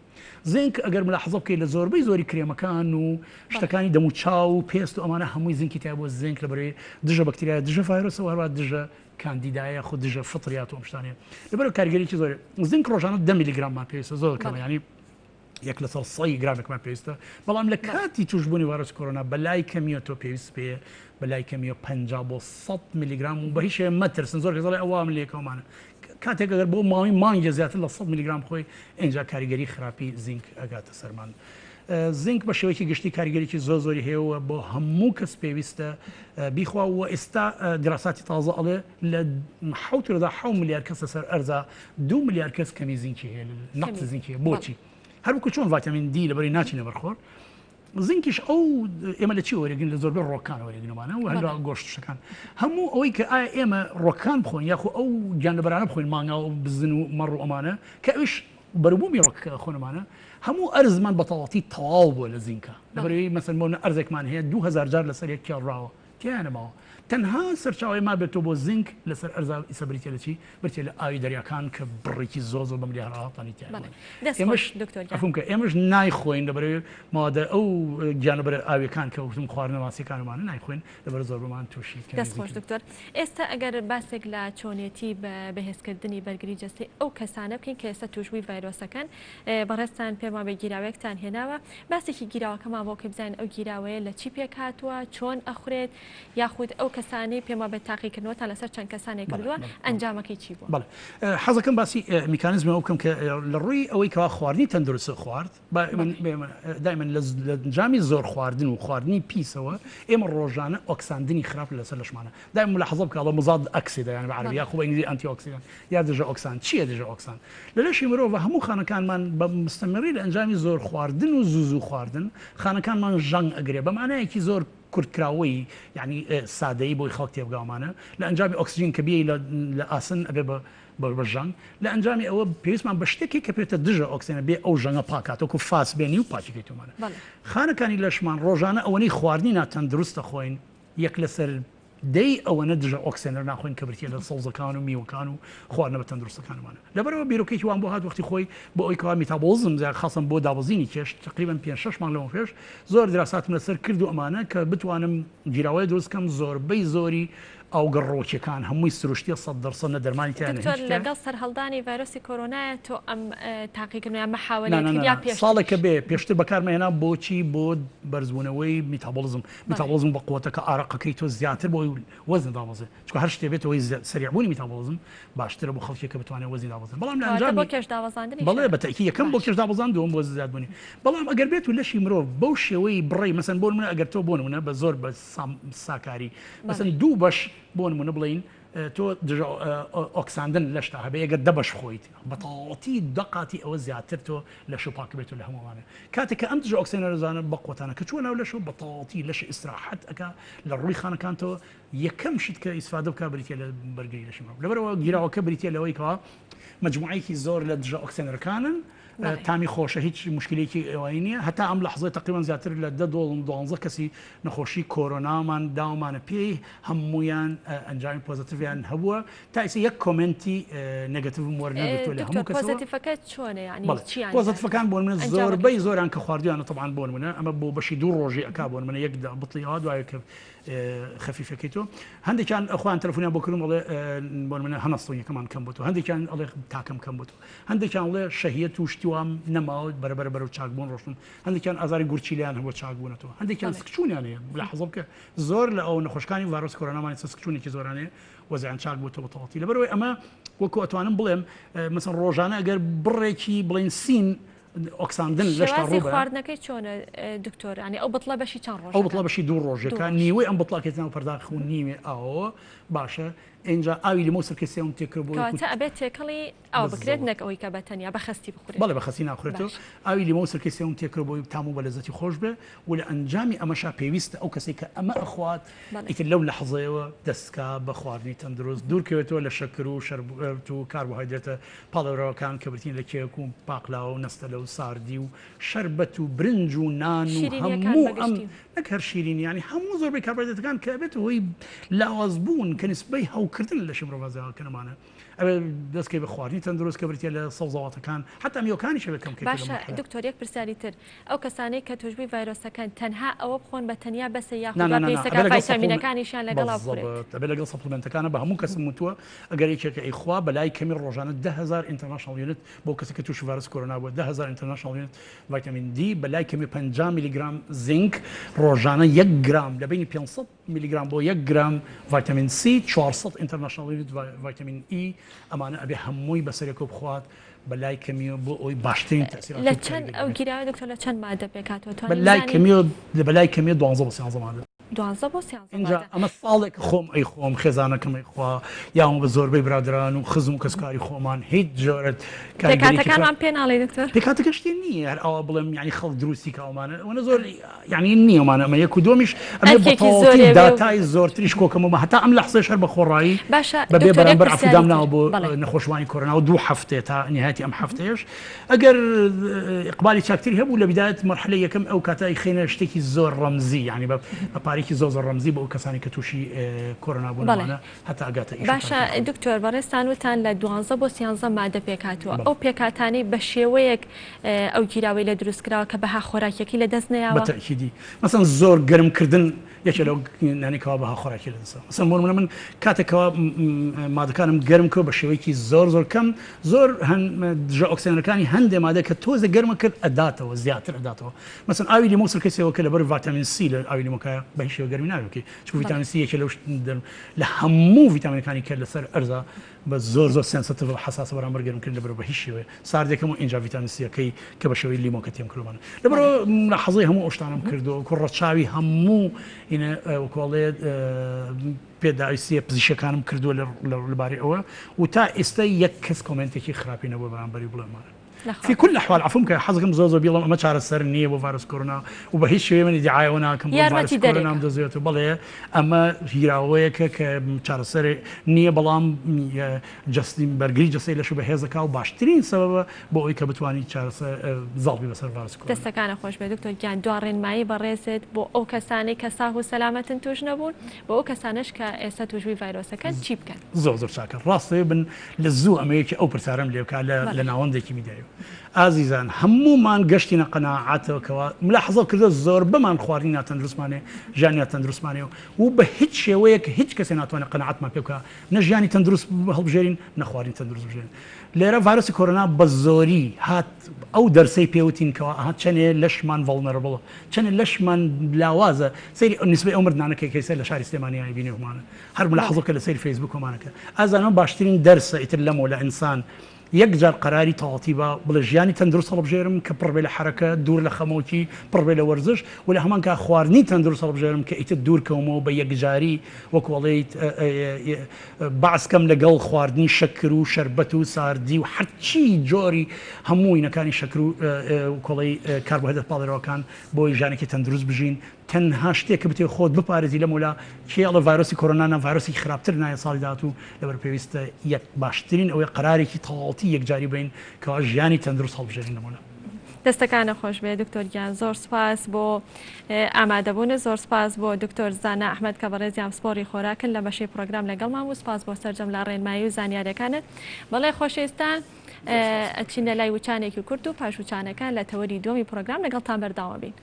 زینک ئەگەر ملاحەزە بکەیت لە زۆربەی زۆری کرێمەکان و شتەکانی دەم و چاو و پێست و ئەمانە هەمووی زینکی تیا بۆ زینک لە بەرەی دژە بەکتریا دژە ڤایرۆسەوە هەروە دژە کاندیدایە خود دژە فطریات و ئەم شتانەیە لەبەرەوە کاریگەریی زۆر زینک ڕۆژانە 10 میلیگراممان پێویستە زۆر کەمە ینی یەک لەسەر سەی گرامێکمان پێویستە، بەڵام لە کاتی تووشبوونی ڤایرۆسی کۆرۆنا بەلای کەمییەوە تۆ پێویست پێیە بەلای کەمییەوە 50 بۆ 100 میلیگرام و بە هیچ شێوەیەک مەترسن زۆر کەس دەڵێ ئەوە من لێکەومانە کاتێک ئەگەر بۆ ماوەی مانگێ زیاتر لە 100 میلیگرام خۆی ئینجا کاریگەری خراپی زینک ئەگاتە سەرمان. زینک بە شێوەیەکی گشتی کاریگەریی زۆر زۆری هەیە و بۆ هەموو کەس پێویستە بیخوا و ئێستا دراساتی تازە ئەڵێ لە حەوت لەدا حەو ملیار کەس لەسەر ئەرزا دوو ملیار کەس کەمی زینکی هەیە نەقسی زینکی هەیە بۆچی هەروەکو چۆن ڤایتامین دی لەبەری ناچینە بەرخۆر زینکیش ئەو ئێمە لە چی وەرەگرین لە زۆربەی ڕۆکان وەرەگرنەوەمانە و هەروە گۆشتشەکان هەموو ئەوەی کە ئایا ئێمە ڕۆکان بخۆین یاخۆ ئەو گیانلەبەرانە بخۆین مانگا و بزن و مەڕ و ئەمانە کە ئەویش بەروبوومی ڕۆک خۆنمانە هەموو ئەرزمان بە تەواوەتی تەواو بووە لە زینکە لەبەرەوەی مەسەن بۆ ئەرزێکمان هەیە 2000 جار لەسەر یەک کێڵراوە تیایا نەماوە تەنها سەرچاوەی مابێتەوە بۆ زینک لەسەر ئەرزا ئیسە بریتیە لە چی؟ بریتیە لە ئاوی دەریاکان کە بڕێکی زۆر زۆر بە ملیارها تەنی تیایا بەڵێ ماوە. دەست ئێمەش خۆش دکتۆر گیان. عەفوم کە ئێمەش نایخۆین لەبەرئەوەی مادە ئەو گیانلەبەرە ئاویەکان کە وتم خواردنە ماسیەکانمانە نایخۆین لەبەر زۆربەمان تووشی کەمی دەست خۆش زینکن. دکتۆر. ئێستا ئەگەر باسێک لە چۆنێتی بە بەهێزکردنی بەرگری جەستەی ئەو کەسانە بکەین کە ئێستا تووشبووی ڤایرۆسەکەن بەڕێزتان پێم وابێ گیراوەیەکتان هێناوە باسێکی گیراوەکەمان بۆ بکەی بزانین ئەو گیراوەیە لە چی پێکهاتووە چۆن ئەخورێت یاخود ئەو کەسانەی پێم وابێت تاقیکردنەوەتان لەسەر چەند کەسانێک کردووە ئەنجامەکەی چی بووە؟ بەڵێ حەزەکەم باسی میکانیزمی ئەو بکەم کە لە ڕووی ئەوەی کەوا خواردنی تەندروست خوارد دایمەن لە ئەنجامی زۆر خواردن و خواردنی پیسەوە ئێمە ڕۆژانە ئۆکساندنی خراپ لەسەر لەشمانە دایم ملاحەزە بکە ئەڵێ مضاد ئەکسیدە یان بە عەرەبی یاخود بە ئینگلیزی antioxidant یا دژە ئۆکسان چییە دژە ئۆکسان؟ لە لەشی مرۆڤ هەموو خانەکانمان بە مستەمڕی لە ئەنجامی زۆر خواردن و زوو زوو خواردن خانەکانمان ژەنگ ئەگرێ بە مانایەکی زۆر کورتکراوەی یعنی سادەیی بۆی خەڵک تێبگاومانە لە ئەنجامی ئۆکسجین کە بیەی لە ئاسن ئەبێ بە بە ژەنگ لە ئەنجامی ئەوە پێویستمان بە شتێکی کە پێتە دژە ئۆکسێنە بێ ئەو ژەنگە پاکاتۆکو فاس بێنی و پاکیکەیتۆمانە خانەکانی لەشمان ڕۆژانە ئەوەنەی خواردنی ناتەندروست دەخۆین یەک لەسەر دەی ئەوەنە دژە ئۆکسێنەر ناخۆین کە بریتیە لە سەوزەکان و میوەکان و خواردنە بە تەندروستەکانمانە. لەبەرئەوە بیرۆکەیەکی وام بۆ هات وەختی خۆی بۆ ئەوەی کەوا میتابۆڵزم زیاد خاصەن بۆ دابەزینی کێش تەقریبەن پێنج شەش مانگ لەمەو پێش زۆر دراساتم لەسەر کرد و ئەمانە کە بتوانم گیراوەیە دروست کەم زۆربەی زۆری ئاوگە ڕووەکیەکان هەمووی سروشتیە 100% نە دەرمانی تیایە نە دکتۆر هیچ تیایە. لەگەڵ سەرهەڵدانی ڤایرۆسی کۆرۆنایە تۆ ئەم تاقیکردنەوە یان نا مەحاوەلەیەت نا کرد نا یا نا پێشتریش؟ ساڵێکە بێ پێشتر بەکارمەهێنا بۆچی بۆ بەرزبوونەوەی میتابۆڵزم میتابۆڵزم بە قوتەکە ئارەقەکەی تۆ زیاتر بۆی وەزن دابەزێ چونکە هەر شتێ بێتەوەی سەریع بوونی میتابۆڵزم باشترە بۆ خەڵکێک کە بتوانێت وەزنی دابەزێن بەڵام لە کەواتە بۆ ئەنجامی کێش دابەزاندنیشە بەڵێ بە تەئکید یەکەم بۆ باش کێش دابەزان دووەم بۆ زیادبوونی بەڵام ئەگەر بێت و لەشی مرۆڤ بەو شێوەی بڕی مەسەن بۆ نمونە ئەگەر تۆ بۆ نمونە بە زۆر بە ساکاری مەسەن بەڵێ دوو بەش بۆ نمونە بڵێین تۆ دژە ئۆکساندن لەشتا هەبێ ئەگەر دە بەش خۆیت بە تەواوەتی دە قاتی ئەوە زیاتر تۆ لەش و پاک بێتەوە لە هەموو ئەوانە کاتێک کە ئەم دژە ئۆکسێنەرزانە بە قوتانە کە چووە ناو لەشەوە بە تەواوەتی لەش ئیسراحەت ئەکا لە ڕووی خانەکانتەوە یەکەم شت کە ئیسفادە بکا بریتیە لە بەرگری لەشی مرۆڤ لەبەرئەوە گیراوەکە بریتیە لەوەی کەوا مجموعەیەکی زۆر لە دژە ئۆکسێنەرەکانن. تامی خۆشە هیچ موشکیلەیەکی ئەوای نییە هەتا ئەم لەحزەی تەقریبەن زیاتر لە دە دۆڵم دوانزە کەسی نەخۆشی کۆرۆنامان داومانە پێی هەموویان ئەنجامی positive یان هەبووە تا ئیسە یەک comment ی negative م وەرنەگرتووە لە هەموو کەسەوە. positive ەکە چۆنە یانی چیان positive ەکان بۆ نمونە زۆربەی زۆران کە خواردویانە تەبعەن بۆ نمونە ئەمە بۆ بەشی دوو ڕۆژی ئەکا بۆ نمونە یەک بتڵی ئەوە دوای کە خەفیفەکەی تۆ هەندێکیان خۆیان تەلەفۆنیان بۆ کردم ئەڵێ بۆ نمونە هەنەستۆنیەکەمان کەم بۆتەوە هەندێکیان ئەڵێ تاکەم کەم بۆتەوە هەندێکیان ئەڵێ شەهیەت و شتی وام نەماوە بەرەبەرە بەرەو چاکبوون ڕۆشتم هەندێکیان ئازاری گورچیلەیان هەبووە چاک بوونەتەوە هەندێکیان سکچوونیان هەیە ملاحەزە بکە زۆر لە ئەو نەخۆشکانی ڤایرۆسی کۆرۆنامان ئێستا سکچوونێکی زۆران هەیە وەزعیان چاک بووتەوە بە تەواوەتی لەبەرئەوەی ئەمە وەکو ئەتوانم بڵێم مەسەن ڕۆژانە ئەگەر بڕێکی بڵێن سین ئۆکساندن لەشتا شێوازی ڕووبە خواردنەکەی چۆنە دکتۆر یانی ئەو بتڵە بەشی چەند ئەو ڕۆژەکە بتڵە بەشی دوو ڕۆژێکە دوو ڕۆژ نیوەی ئەم بتڵە ئەکەیتە ناو پەرداخ و نیوێ ئاوەوە باشە ئینجا ئاوی لیمۆ و سرکەی سێوم تێکرد بۆ وەکو کەواتە ئەبێت تێکەڵی ئاو بکرێت بالضبط نەک ئەوەی کە بە تەنیا بە خەستی بخورێت بەڵێ بە خەستی ناخورێتەوە باش. ئاوی لیمۆ و سرکەی سێوم تێکرد بۆی تام و بە لەزەتی خۆش بێ و لە ئەنجامی ئەمەشا پێویستە ئەو کەسەی کە ئەمە ئەخوات بەڵێ. ئیتر لەو لەحزەیەوە دەست کا بە خواردنی تەندروست دوور کەوێتەوە لە شەکر و شەربەت و کاربۆهایدرێتە پاڵێوراوەکان کە بریتین لە کێک و پاقلاوە و نەستەلە و ساردی و شەربەت و برنج و نان و شیرینیەکان هەموو بە ئەم گشتی. نەک هەر شیرینی یانی هەموو زۆربەی کاربۆهایدرێتەکان کە ئەبێتە هۆی لاوازبوون کە نسبەی هەوکردن لە لەشی مرۆڤا زیادکردنمانە ئەبێ دەست کەی بە خواردنی تەندروست کە بریتیە لە سەوزەواتەکان حەتا میوەکانیش ئەبێ کەم کەیتەوە لە باشە مەرحەلە. دکتۆر یەک پرسیاری تر ئەو کەسانەی کە توشبووی ڤایرۆسەکەن تەنها ئەوە بخۆن بە تەنیا بەسە نا یاخود نا وا نا نا پێویستە ئەبێ لەگەڵ ڤایتامینەکانیشیان supplement لەگەڵا بخورێت؟ بالضبط ئەبێ لەگەڵ supplement ەکانە بە هەموو کەسم وتووە ئەگەر یەکێک ئەیخوا بەلای کەمی ڕۆژانە 10000 international unit بۆ کەسێک کە تووشی ڤایرۆسی کۆرۆنا بووە 10000 international unit ڤایتامین دی بەلای کەمی 50 میلیگرام زینک ڕۆژانە یەک گرام لە بەینی 500 میلیگرام بۆ یەک گرام ڤایتامین سی 400 international unit ڤایتامین ئی ئەمانە ئەبێ هەمووی بەسەرێکەوە بخوات بە لای کەمیەوە بۆ ئەوەی باشترین تەئسیرات لە و چەند کاریگەری ئەو هەبێت. گیراوە دکتۆر لە چەند مادە پێکهاتووە بە توانین لای بزانین؟ کەمیەوە بە لای کەمیەوە دوانزە بۆ سیانزە مادە. دوانزە بۆ سیانزە ئینجا مادە. ئەمە ساڵێکە خۆم ئەیخۆم خێزانەکەم ئەیخوا یاومە بە زۆربەی برادەران و خزم و کەسوکاری خۆمان هیچ جۆرە کاریگەریەکی خراپ پێکهاتەکانمان پێ ناڵێی دکتۆر؟ پێکهاتەکە شتێ نییە هەر ئاوا بڵێم یانی خەڵک دروستی کا ئەومانە ئەوەنە زۆر یانی نییە ئەمانە ئەمە یەک و دووەمیش ئەمێ بە ئەرکێکی تەواوەتی زۆرێ بێ و داتای زۆرتریش کۆکەمەوە هەتا ئەم لەحزەیش هەر بە خۆڕایی باشە بە بێ دکتۆر یەک بەرامبەر عەفو پرسیاری دام تر ناوە بۆ بەڵێ. نەخۆشوانی کۆرۆنا و دوو هەفتەیە تا نیهایەتی ئەم هەفتەیەش ئەگەر ئیقبالی چاکتری هەبوو لە بیدایەت مەرحەلەی یەکەم ئەو کاتە ئەیخەینە شتێکی زۆر ڕەمزی یانی بە پارێکی زۆر زۆر ڕەمزی بۆ ئەو کەسانی کە تووشی کۆرۆنا بوون بەڵێ. ئەوانە هەتا ئەگاتە ئیش و باشە کارەکەی خۆی. دکتۆر بەڕێزتان وتان لە دوانزە بۆ سیانزە مادە پێکهاتووە بەڵێ. ئەو پێکهاتانەی بە شێوەیەک ئەو گیراوەی لێ دروست کراوە کە بەها خۆراکیەکەی لە دەست بە نەیاوە؟ تەئکیدی مەسەن زۆر گەرم کردن یەکێ لەو نانەی کەوا بەها خۆراکی لە دەستە مەسەن بۆ نمونە من کاتێک کەوا مادەکانم گەرم کرد بە شێوەیەکی زۆر زۆر کەم زۆر هەن دژە ئۆکسێنەرەکانی هەندێ مادە کە تۆزێ گەرمە کرد ئەداتەوە زیاتر ئەداتەوە مەسەن ئاوی لیمۆ سرکەی سێوەکە لەبەر ڤایتامین سی لە ئاوی لیمۆکە بە هیچ شێوە گەرمی نابێت چونکە ڤیتامین سی یەکێ لەو لە هەموو ڤیتامینەکانی کە لەسەر ئەرزە بە زۆر زۆر sensitive و حەساسە بەرامبەر گەرم کردن لەبەرئەوە بە هیچ شێوەیە ساردێکەم و ئینجا ڤیتامین سیەکەی کە بە شێوەی لیمۆکە تێم کردووە لەبەرئەوە ملاحەزەی هەموو ئەو شتانەم کردووە وەکو ڕەچاوی هەموو ئینە وەکو ئەڵێ پێداویستیە پزیشکەکانم کردووە لەبارەی ئەوە و تا ئێستا یەک کەس comment ێکی خراپی نەبووە بەرامبەری بڵێمانە في كل الاحوال عفوم کە حەزەکەم زۆر زۆر بیڵم ئەمە چارەسەر نییە بۆ ڤایرۆس کۆرۆنا و بە هیچ شێوەیە من ئیدعای ئەوە ناکەم بۆ ڤایرۆس یارمەتی کۆرۆنام دەرێکە. دەزێت و بەڵێ ئەمە هیراوەیەکە کە چارەسەر نییە بەڵام جەستی بەرگری جەستەی لەش بەهێزەکە و باشترین سەبەبە بۆ ئەوەی کە بتوانیت چارەسەر زاڵ بی بەسەر ڤایرۆسی کۆرۆنا. دەستەکانت خۆش بێت دکتۆر گیان دوا ڕێنمایی بەڕێزت بۆ ئەو کەسانەی کە ساغ و سەلامەتن توش نەبوون بۆ ئەو کەسانەش کە ئێستا توشبووی ڤایرۆسەکەن چی بکەن؟ زۆر زۆر چاکە ڕاستەوێ بن لە زوو ئەمە یەکی ئەو پرسیارەم لێ بکا لە لە ناوەندێکی میدیایی ئازیزان هەموومان گەشتینە قەناعەتەوە کەوا ملاحەزە کردوە زۆربەمان خواردنی ناتەندروستمان هەیە ژیانی ناتەندروستمان هەیە و بە هیچ شێوەیەک هیچ کەسێ ناتوانێت قەناعەتمان پێ بکا نە ژیانی تەندروست هەڵبژێرین نە خواردنی تەندروست بژێرین لێرە ڤایرۆسی کۆرۆنا بە زۆری هات ئەو دەرسەی پێوتین کەوا ئەها چەنێ لەشمان vulnerable ە چەنێ لەشمان لاوازە سەیری نیسبەی ئەو مردنانە کە کەیسە لە شاری سلێمانی بینی هەمانە هەر ملاحەزە بکە لە سەیری فەیسبوک هەمانەکە ئازانم باشترین دەرسە ئیتر لەمەوە لە ئینسان یەک جار قەراری تەواوەتی با بڵێ ژیانی تەندروست هەڵبژێرم کە پڕ بێ لە حەرەکە دوور لە خەمۆکی پڕ بێ لە وەرزش و لە هەمان کات خواردنی تەندروست هەڵبژێرم کە ئیتر دوور کەومەوە بە یەکجاری وەکو ئەڵێیت بەعس کەم لەگەڵ خواردنی شەکر و شەربەت و ساردی و هەرچی جۆری هەموو وینەکانی شەکر و کۆڵەی کاربۆهێدرات پاڵێراوەکان بۆی ژیانێکی تەندروست بژین. تەنها شتێک کە بتەوێت خۆت بپارێزی لەمەولا کێ ئەڵێ ڤایرۆسی کۆرۆنا نا ڤایرۆسێکی خراپتر نایە ساڵی داهاتوو لەبەر پێویستە یەک باشترین ئەوەیە قەرارێکی تەواوەتی یەکجاری بەین کەوا ژیانی تەندروست هەڵبژێرین لەمەولا. دەستەکانت خۆش بێ دکتۆر گیان زۆر سوپاس بۆ ئامادەبوونت زۆر سوپاس بۆ دکتۆر زانا ئەحمەد کە بەڕێزیان پسپۆڕی خۆراکن لە بەشی پڕۆگرام لەگەڵمان بوو سوپاس بۆ سەرجەم لە ڕێنمایی و زانیاریەکانت بەڵێ خۆشەویستان ئەچینە لای وچانێکی کورت و پاش وچانەکە لە تەوەری دووەمی پڕۆگرام لەگەڵتان بەردەوام بین.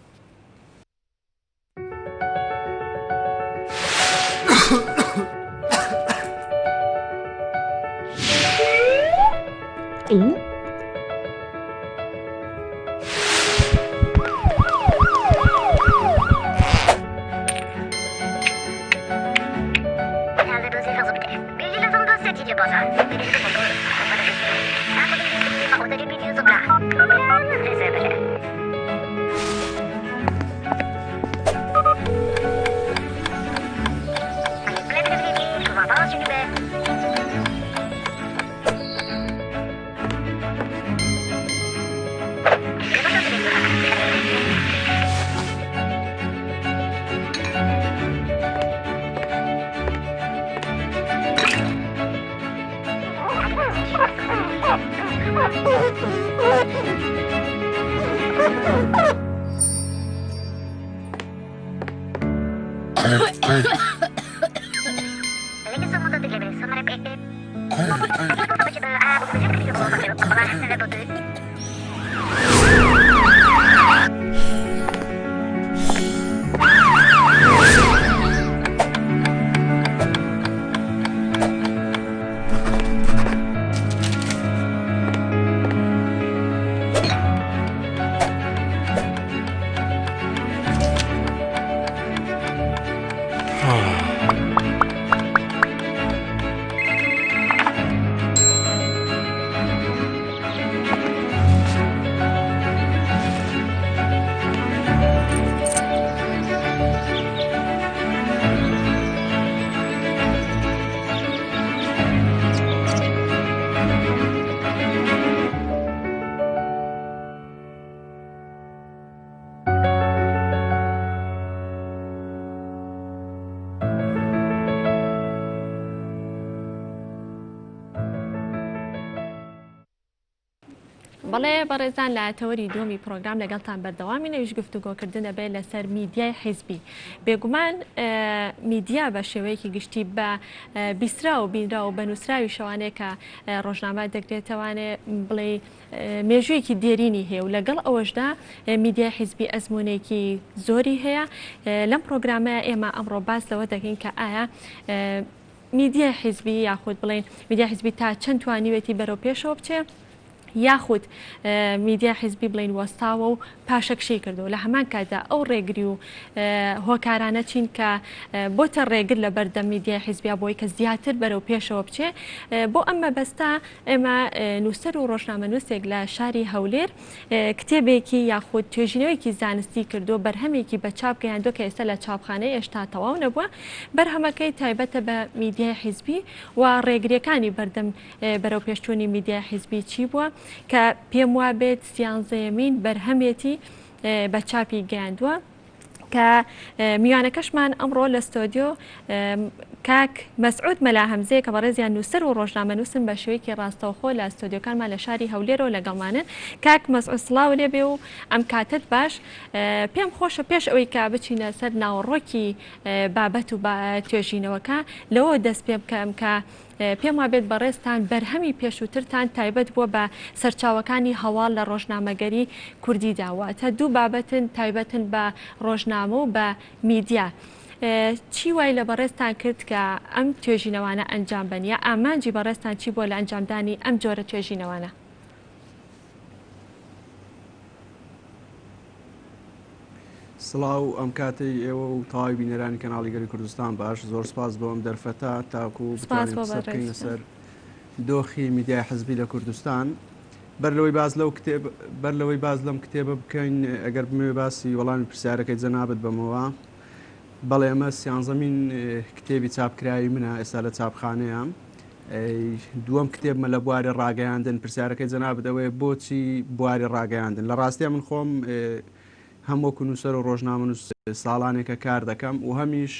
بەڵێ بەڕێزان لە تەوەری دووەمی پرۆگرام لەگەڵتان بەردەوامین ئەویش گفتوگۆکردن دەبێت لەسەر میدیای حیزبی بێگومان میدیا بە شێوەیەکی گشتی بە بیسرا و بینرا و بە نووسراوی شەوانەیە کە ڕۆژنامە دەگرێتەوانێ بڵێ مێژوویەکی دێرینی هەیە و لەگەڵ ئەوەشدا میدیای حیزبی ئەزموونێکی زۆری هەیە لەم پرۆگرامە ئێمە ئەمڕۆ باس لەوە دەکەین کە ئایا میدیای حیزبی یاخود بڵێین میدیای حیزبی تا چەند توانیوێتی بەرەو پێشەوە بچێ یاخود میدیای حیزبی بڵێین وەستاوە و پاشەکشەی کردو لە هەمان کاتدا ئەو ڕێگری و هۆکارانە چین کە بۆتە ڕێگر لە بەردەم میدیای حیزبیا بۆی کە زیاتر بەرەو پێشەوە بچێ بۆ ئەم مەبەستە ئێمە نووسەر و ڕۆژنامەنووسێک لە شاری هەولێر کتێبێکی یاخود توێژینەوەیەکی زانستی کردووە، بەرهەمێکی بە چاپ گەیاندووە کە ئێستا لە چاپخانەیە ئێشتا تەواو نەبووە، بەرهەمەکەی تایبەتە بە میدیای حیزبی و ڕێگرییەکانی بەردەم بەرەوپێشچوونی میدیای حیزبی چی بووە کە پێم وابێت سیانزەیەمین بەرهەمێتی بە چاپی گەیاندووە. کە میوانەکەشمان ئەمڕۆ لە ستۆدیۆ کاک مەسعود مەلا هەمزەیە کە بەڕێزیان نووسەر و ڕۆژنامەنووسن بە شێوەیەکی ڕاستەوخۆ لە ستۆدیۆکانمان لە شاری هەولێرەوە لەگەڵمانن کاک مەسعود سڵاو لێبێ و ئەم کاتت باش پێم خۆشە پێش ئەوەی کە بچینە سەر ناوەڕۆکی بابەت و توێژینەوەکە لەوە دەست پێ بکەم کە پێم وابێت بەڕێزتان بەرهەمی پێشووترتان تایبەت بووە بە سەرچاوەکانی هەواڵ لە ڕۆژنامەگەری کوردیدا، واتە دوو بابەتن تایبەتن بە ڕۆژنامە و بە میدیا. چی وای لە بەڕێزتان کرد کە ئەم توێژینەوانە ئەنجام بەن یا ئامانجی بەڕێزتان چی بووە لە ئەنجامدانی ئەم جۆرە توێژینەوانە؟ سڵاو ئەم کاتەی ئێوە و تەواوی بینەرانی کەناڵی گەلی کوردستان باش زۆر سپاس بۆ ئەم دەرفەتە تاکو بتوانین قسە بکەین لەسەر دۆخی میدیای حزبی لە کوردستان بەر لەوەی باس لەو کتێب بەر لەوەی باس لەم کتێبە بکەین ئەگەر بمەوێ باسی وەڵامی پرسیارەکەی جەنابت بەمەوە بەڵێ ئەمە سیانزەمین کتێبی چاپکراوی منە ئێستا لە چاپخانەیە دووەم کتێبمە لە بواری ڕاگەیاندن پرسیارەکەی جەنابت ئەوەیە بۆچی بواری ڕاگەیاندن لە ڕاستیە من خۆم هەم وەکو نووسەر و ڕۆژنامەنووس ساڵانێکە کار دەکەم و هەمیش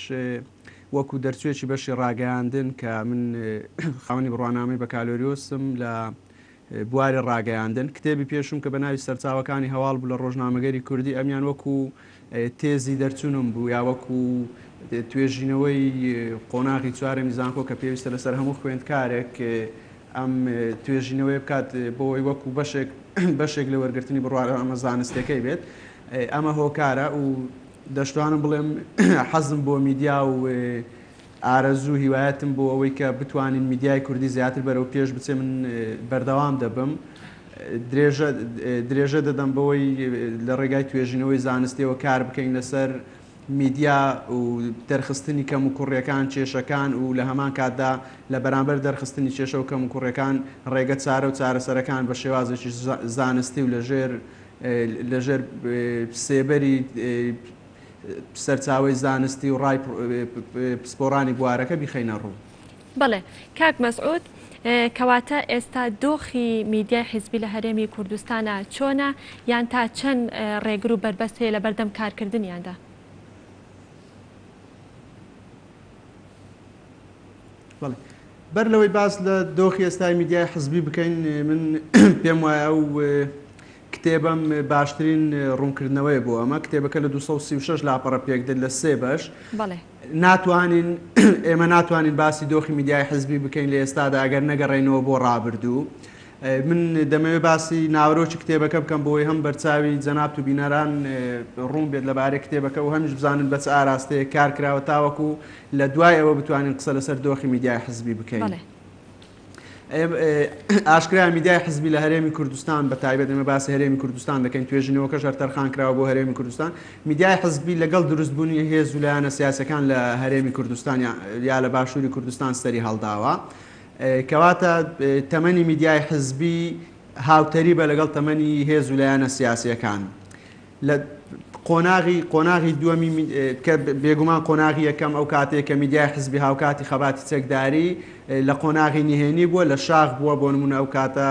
وەکو دەرچووێکی بەشی ڕاگەیاندن کە من خاوەنی بڕوانامەی بەکالۆریۆسم لە بواری ڕاگەیاندن. کتێبی پێشووم کە بە ناوی سەرچاوەکانی هەواڵ بوو لە ڕۆژنامەگەری کوردی ئەمیان وەکو تێزی دەرچوونم بوو یا وەکو توێژینەوەی قۆناغی چوارەمی زانکۆ کە پێویستە لەسەر هەموو خوێندکارێک ئەم توێژینەوەیە بکات بۆ ئەوەی وەکو بەشێک بەشێک لە وەرگرتنی بڕوانامە زانستیەکەی بێت. ئەمە هۆکارە و دەشتوانم بڵێم حەزم بۆ میدیا و ئارەزوو هیوایەتم بۆ ئەوەی کە بتوانین میدیای کوردی زیاتر بەرەو پێش بچێ من بەردەوام دەبم درێژە درێژە دەدەم بەوەی لە ڕێگای توێژینەوەی زانستیەوە کار بکەین لەسەر میدیا و دەرخستنی کەم و کوڕیەکان کێشەکان و لە هەمان کاتدا لە بەرامبەر دەرخستنی کێشە و کەم و کوڕیەکان ڕێگە چارە و چارەسەرەکان بە شێوازێکی زانستی و لەژێر لەژێر سێبەری سەرچاوەی زانستی و ڕای پسپۆڕانی بوارەکە بیخەینە ڕوو. بەڵێ کاک مەسعود، کەواتە ئێستا دۆخی میدیای حیزبی لە هەرێمی کوردستانا چۆنە یان تا چەند ڕێگر و بەربەست هەیە لەبەردەم کارکردنیاندا؟ بەڵێ. بەر لەوەی باس لە دۆخی ئێستای میدیای حزبی بکەین، من پێم وایە ئەو کتێبەم باشترین ڕوونکردنەوەیە بۆ ئەمە. کتێبەکە لە 236 لاپەڕە پێکدێت لە سێ بەش. بەڵێ. ناتوانین ئێمە ناتوانین باسی دۆخی میدیای حزبی بکەین لە ئێستادا ئەگەر نەگەڕێینەوە بۆ ڕابردوو. من دەمەوێت باسی ناوەرۆکی کتێبەکە بکەم بۆی هەم بەرچاوی جەنابت و بینەران ڕوون بێت لەبارەی کتێبەکە و هەمیش بزانن بە چ ئاراستەیەک کار کراوە تاوەکو لە دوای ئەوە بتوانین قسە لەسەر دۆخی میدیای حزبی بکەین. بەڵێ. ئاشکرایە میدیای حزبی لە هەرێمی کوردستان بە تایبەت ئێمە باسی هەرێمی کوردستان دەکەین توێژینەوەکەش هەر تەرخان کراوە بۆ هەرێمی کوردستان میدیای حزبی لەگەڵ دروستبوونی هێز و لایەنە سیاسەکان لە هەرێمی کوردستان یا لە باشووری کوردستان سەری هەڵداوە کەواتە تەمەنی میدیای حزبی هاوتەریبە لەگەڵ تەمەنی هێز و لایەنە سیاسیەکان لە قۆناغی قۆناغی دووەمی کە بێگومان قۆناغی یەکەم ئەو کاتەیە کە میدیای حزبی هاوکاتی خەباتی چەکداری لە قۆناغی نهێنی بووە لە شاخ بووە بۆ نمونە ئەو کاتە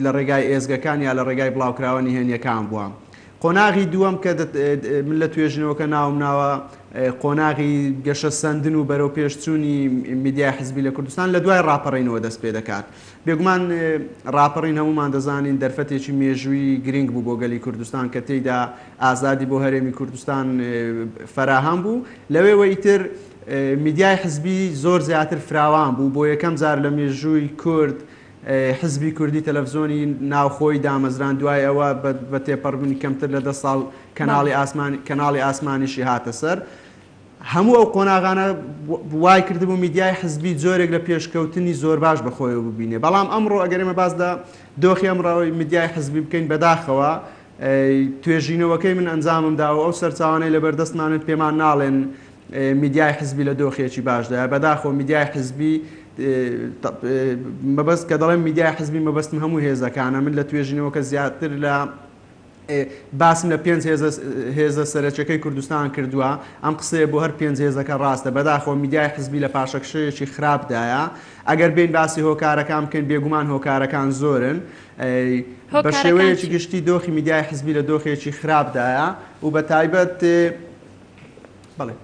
لە ڕێگای ئێزگەکان یا لە ڕێگای بڵاوکراوە نهێنیەکان بووە. قۆناغی دووەم کە من لە توێژینەوەکە ناوم ناوە قۆناغی گەشەسەندن و بەرەو پێشچوونی میدیای حزبی لە کوردستان لە دوای ڕاپەڕینەوە دەست پێ دەکات. بێگومان ڕاپەڕین هەموومان دەزانین دەرفەتێکی مێژوویی گرنگ بوو بۆ گەلی کوردستان کە تێیدا ئازادی بۆ هەرێمی کوردستان فەراهەم بوو، لەوێوە ئیتر میدیای حزبی زۆر زیاتر فراوان بوو، بۆ یەکەم جار لە مێژووی کورد حزبی کوردی تەلەفزۆنی ناوخۆی دامەزراند، دوای ئەوە بە تێپەڕبوونی کەمتر لە دە ساڵ کەناڵی ئاسمانیشی هاتە سەر. هەموو ئەو قۆناغانە وای کردبوو میدیای حزبی جۆرێک لە پێشکەوتنی زۆر باش بە خۆیەوە ببینێ. بەڵام ئەمڕۆ ئەگەر ئێمە باس لە دۆخی ئەمڕۆی میدیای حزبی بکەین بەداخەوە توێژینەوەکەی من ئەنجامم داوە ئەو سەرچاوانەی لەبەردەستمانن پێمان ناڵێن میدیای حزبی لە دۆخێکی باشدایە. بەداخەوە میدیای حزبی مەبەست کە دەڵێم میدیای حزبی مەبەستم هەموو هێزەکانە. من لە توێژینەوەکە زیاتر لە باسم لە پێنج هێزە سەرەکیەکەی کوردستان کردووە، ئەم قسەیە بۆ هەر پێنج هێزەکە ڕاستە، بەداخەوە میدیای حزبی لە پاشەکشەیەکی خراپدایە، ئەگەر بێین باسی هۆکارەکان بکەین بێگومان هۆکارەکان زۆرن، بە شێوەیەکی گشتی دۆخی میدیای حزبی لە دۆخێکی خراپدایە و بە تایبەت بەڵێ.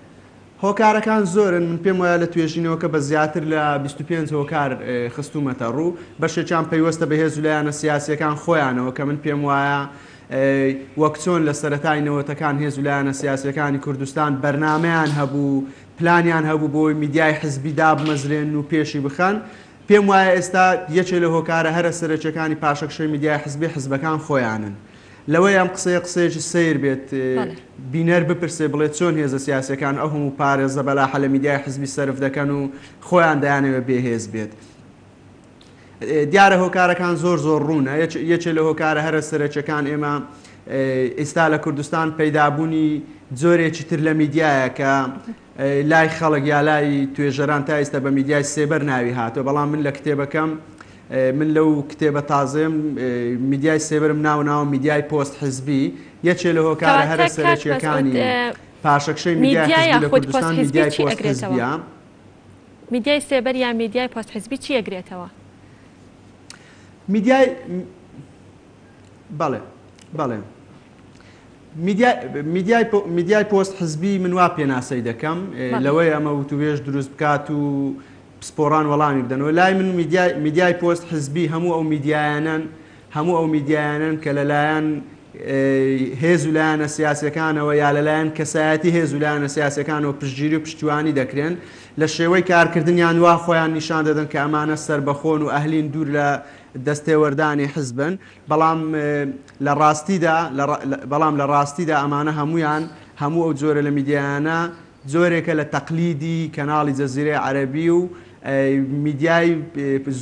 هۆکارەکان زۆرن، من پێم وایە لە توێژینەوەکە بە زیاتر لە 25 هۆکار خستوومەتە ڕوو، بەشێکیان پەیوەستە بە هێز و لایەنە سیاسییەکان خۆیانەوە کە من پێم وایە وەک چۆن لە سەرەتای نەوەتەکان هێز و لایەنە سیاسییەکانی کوردستان بەرنامەیان هەبوو، پلانیان هەبوو بۆی میدیای حزبی دابمەزرێنن و پێشی بخەن، پێم وایە ئێستا یەکێ لە هۆکارە هەرە سەرەکییەکانی پاشەکشەی میدیای حزبی حزبەکان خۆیانن. لەوەیە ئەم قسەیە قسەیەکی سەیر بێت، بینەر بپرسێ بڵێ چۆن هێزە سیاسیەکان ئەو هەموو پارە زەبەلاحە لە میدیای حزبی سەرف دەکەن و خۆیان دەیانەوێت بێ هێز بێت. دیارە هۆکارەکان زۆر زۆر ڕوونە، یەکێ لە هۆکارە هەرە سەرەکیەکان ئێمە ئیستا لە کوردستان پەیدابوونی جۆرێکی تر لە میدیایە کە لای خەڵک یا لای توێژەران تا ئیستا بە میدیای سێبەر ناوی هاتووە، بەڵام من لە کتێبەکەم من لەو کتێبە تازەیەم میدیای سێبەرم ناو ناوە میدیای پۆست حزبی، یەکێ لە هۆکارە هەرە کەواتە کاک مەسعود سەرەکییەکانی پاشەکشەی میدیای میدیا حزبی لە یاخود پۆست کوردستان حزبی میدیای چی پۆست ئەگرێتەوە؟ حزبییە. میدیای سێبەر یا میدیای پۆست حزبی چی ئەگرێتەوە؟ میدیای بەڵێ بەڵێ. میدیای میدیای پۆست حزبی من وا پێناسەی دەکەم لەوەی ئەمە وتوێژ دروست بکات و پسپۆڕان وەڵامی بدەنەوە لای من میدیای میدیای پۆست حزبی هەموو ئەو میدیایانەن هەموو ئەو میدیایانەن کە لەلایەن هێز و لایەنە سیاسەکانەوە یا لەلایەن کەسایەتی هێز و لایەنە سیاسەکانەوە پشتگیری و پشتیوانی دەکرێن لە شێوەی کارکردنیان وا خۆیان نیشان دەدەن کە ئەمانە سەربەخۆن و ئەهلین دوور لە دەستێوەردانی حزبن بەڵام لە ڕاستیدا بەڵام لە ڕاستیدا ئەمانە هەموویان هەموو ئەو جۆرە لە میدیایانە جۆرێکە لە تەقلیدی کەناڵی جەزیرەی عەرەبی و میدیای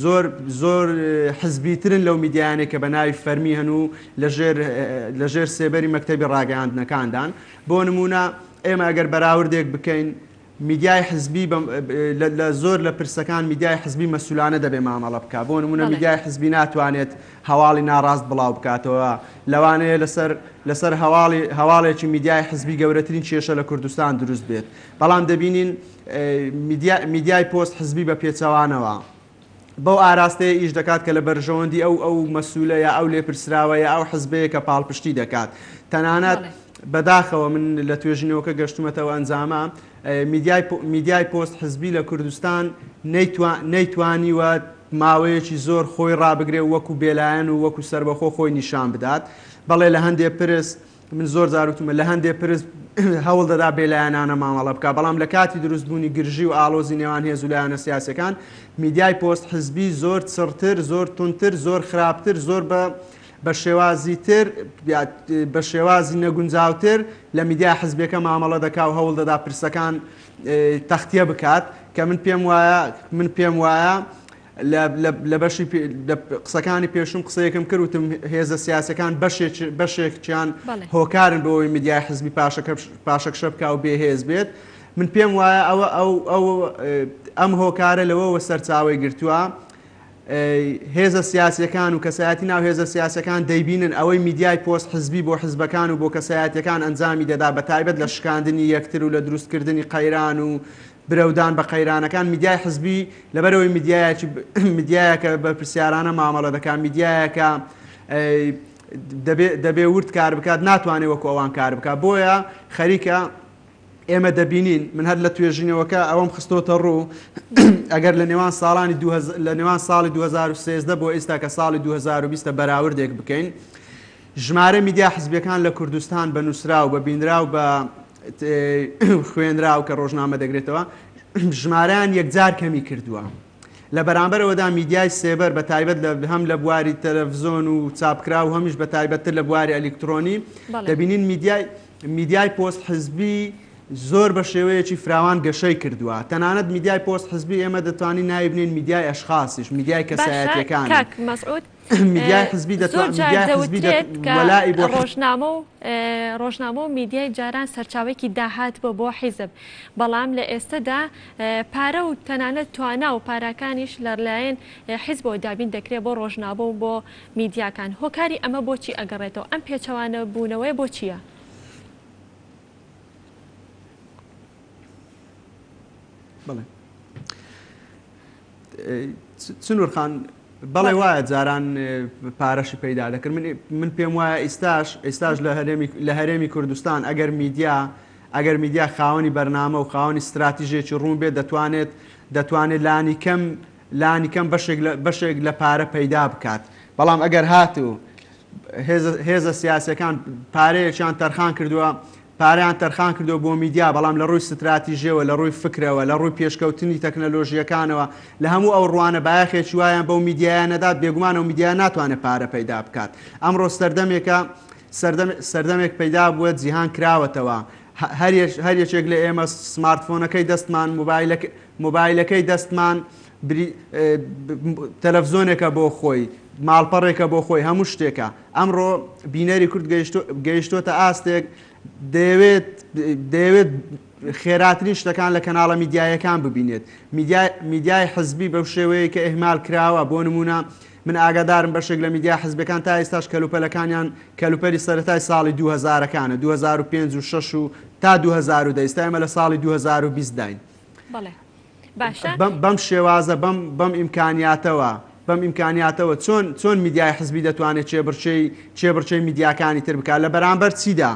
زۆر زۆر حزبیترن لەو میدیایانەی کە بە ناوی فەرمی هەن و لەژێر لەژێر سێبەری مەکتەبی ڕاگەیاندنەکاندان بۆ نموونە ئێمە ئەگەر بەراوردێک بکەین میدیای حزبی لە زۆر لە پرسەکان میدیای حزبی مەسولانە دەبێ مامەڵە بکا بۆ نمونە میدیای حزبی ناتوانێت هەواڵی ناڕاست بڵاو بکاتەوە لەوانەیە لەسەر لەسەر هەواڵی هەواڵێکی میدیای حزبی گەورەترین کێشە لە کوردستان دروست بێت بەڵام دەبینین میدیای پۆست حزبی بە پێچەوانەوە بەو ئاراستەیە ئیش دەکات کە لە بەرژەوەندی ئەو ئەو مەسولە یا ئەو لێپرسراوە یا ئەو حزبەیە کە پاڵپشتی دەکات. تەنانەت بەداخەوە من لە توێژینەوەکە گەشتومەتە ئەو ئەنجامە میدیای میدیای پۆست حزبی لە کوردستان نەیتوانیوە ماوەیەکی زۆر خۆی ڕابگرێ و وەکو بێلایەن و وەکو سەربەخۆ خۆی نیشان بدات. بەڵێ لە هەندێ پرس من زۆر جار وتومە لە هەندێ پرس هەوڵ دەدا بێلایەنانە مامەڵە بکا، بەڵام لە کاتی دروستبوونی گرژی و ئاڵۆزی نێوان هێز و لایەنە سیاسیەکان، میدیای پۆست حزبی زۆر چڕتر، زۆر توندتر، زۆر خراپتر، زۆر بە بە شێوازی تر بە شێوازی نەگونجاوتر لە میدیا حزبیەکە مامەڵە دەکا و هەوڵ دەدا پرسەکان تەختیە بکات کە من پێم وایە من پێم وایە لە بەشی قسەکانی پێشوم قسەیەکم کرد وتم هێزە سیاسەکان بەشێکیان هۆکارن بۆ ئەوەی میدیای حزبی پاشەکشە بکا و بێهێز بێت من پێم وایە ئەوە ئەو ئەو ئەم هۆکارە لەوەوە سەرچاوەی گرتووە هێزە سیاسەکان و کەسایەتی ناو هێزە سیاسەکان دەیبینن ئەوەی میدیای پۆست حزبی بۆ حزبەکان و بۆ کەسایەتەکان ئەنجامی دەدا بە تایبەت لە شکاندنی یەکتر و لە دروستکردنی قەیران و برەودان بە قەیرانەکان، میدیای حزبی لەبەرئەوەی میدیایەکی میدیایەکە بەرپرسیارانە مامەڵە دەکات، میدیایەکە دەبێ دەبێ ورد کار بکات، ناتوانێت وەکو ئەوان کار بکات، بۆیە خەریکە ئێمە دەبینین، من هەر لە توێژینەوەکە ئەوەم خستۆتە ڕوو، ئەگەر لە نێوان ساڵانی لە نێوان ساڵی 2013 بۆ ئێستا کە ساڵی 2020 بەراوردێک بکەین، ژمارە میدیا حزبیەکان لە کوردستان بە نووسراو، بە بینراو، بە خوێنراو کە ڕۆژنامە دەگرێتەوە ژمارەیان یەکجار کەمی کردووە. لە بەرامبەرەوەدا میدیای سێبەر بە تایبەت لە هەم لە بواری تەلەڤزۆن و چاپکراو و هەمیش بە تایبەتتر لە بواری ئەلیکترۆنی دەبینین میدیای میدیای پۆست حزبی زۆر بە شێوەیەکی فراوان گەشەی کردووە. تەنانەت میدیای پۆست حزبی ئێمە دەتوانین ناوی بنێین میدیای ئەشخاسیش، میدیای کەسایەتیەکان. کاک مەسعود میدیای حزبی زۆر دەتوان جار میدیای حزبی دەت دەوترێت کە وەلائی بۆ حزب. ڕۆژنامە و ڕۆژنامە و میدیای جاران سەرچاوەیەکی داهات بووە بۆ حیزب، بەڵام لە ئێستەدا پارە و تەنانەت توانا و پاراکانیش لە لایەن حیزبەوە دابین دەکرێت بۆ ڕۆژنامە و بۆ میدیاکان، هۆکاری ئەمە بۆچی ئەگەڕێتەوە؟ ئەم پێچەوانە بوونەوەیە بۆ چییە؟ بەڵێ. چنور خان، بەڵێ وایە جاران پارەشی پەیدا دەکرد من من پێم وایە ئیستاش ئیستاش لە هەرێمی لە هەرێمی کوردستان ئەگەر میدیا ئەگەر میدیا خاوەنی بەرنامە و خاوەنی ستراتیژێکی ڕوون بێت دەتوانێت دەتوانێت لانی کەم لانی کەم بەشێک لە بەشێک لە پارە پەیدا بکات بەڵام ئەگەر هاتوو هێزە سیاسیەکان پارەیەکیان تەرخان کردووە پارەیان تەرخان کردووە بۆ میدیا، بەڵام لە ڕووی ستراتیژیەوە، لە ڕووی فکرەوە، لە ڕووی پێشکەوتنی تەکنەلۆژییەکانەوە، لە هەموو ئەو ڕوانە بایەخێکی وایان بەو میدیایە نەدات، بێگومان ئەو میدیایە ناتوانێت پارە پەیدا بکات. ئەمڕۆ سەردەمێکە، سەردەم، سەردەمێک پەیدا بووە جیهان کراوەتەوە، هەر یەک، هەر یەکێک لە ئێمە سمارتفۆنەکەی دەستمان، مۆبایلەکە، مۆبایلەکەی دەستمان، بری، تەلەفزۆنێکە بۆ خۆی، ماڵپەڕێکە بۆ خۆی، هەموو شتێکە. ئەمڕۆ بینەری کورد گەیشتۆتە ئاستێک دەیەوێت دەیەوێت خێراترین شتەکان لە کەناڵە میدیایەکان ببینێت. میدیای حزبی بەو شێوەیە کە ئیهمال کراوە، بۆ نموونە من ئاگادارم بەشێک لە میدیا حزبیەکان تا ئێستاش کەلوپەلەکانیان کەلوپەلی سەرەتای ساڵی دوو هەزارەکانە، 2005 و 6 و تا 2010، ئێستا ئێمە لە ساڵی 2020 داین. بەڵێ. باشە. بەم شێوازە، بەم بەم ئیمکانیاتەوە، بەم ئیمکانیاتەوە چۆن چۆن میدیای حزبی دەتوانێت کێبڕکێی کێبڕکێی میدیاکانی تر بکات؟ لە بەرامبەر چیدا؟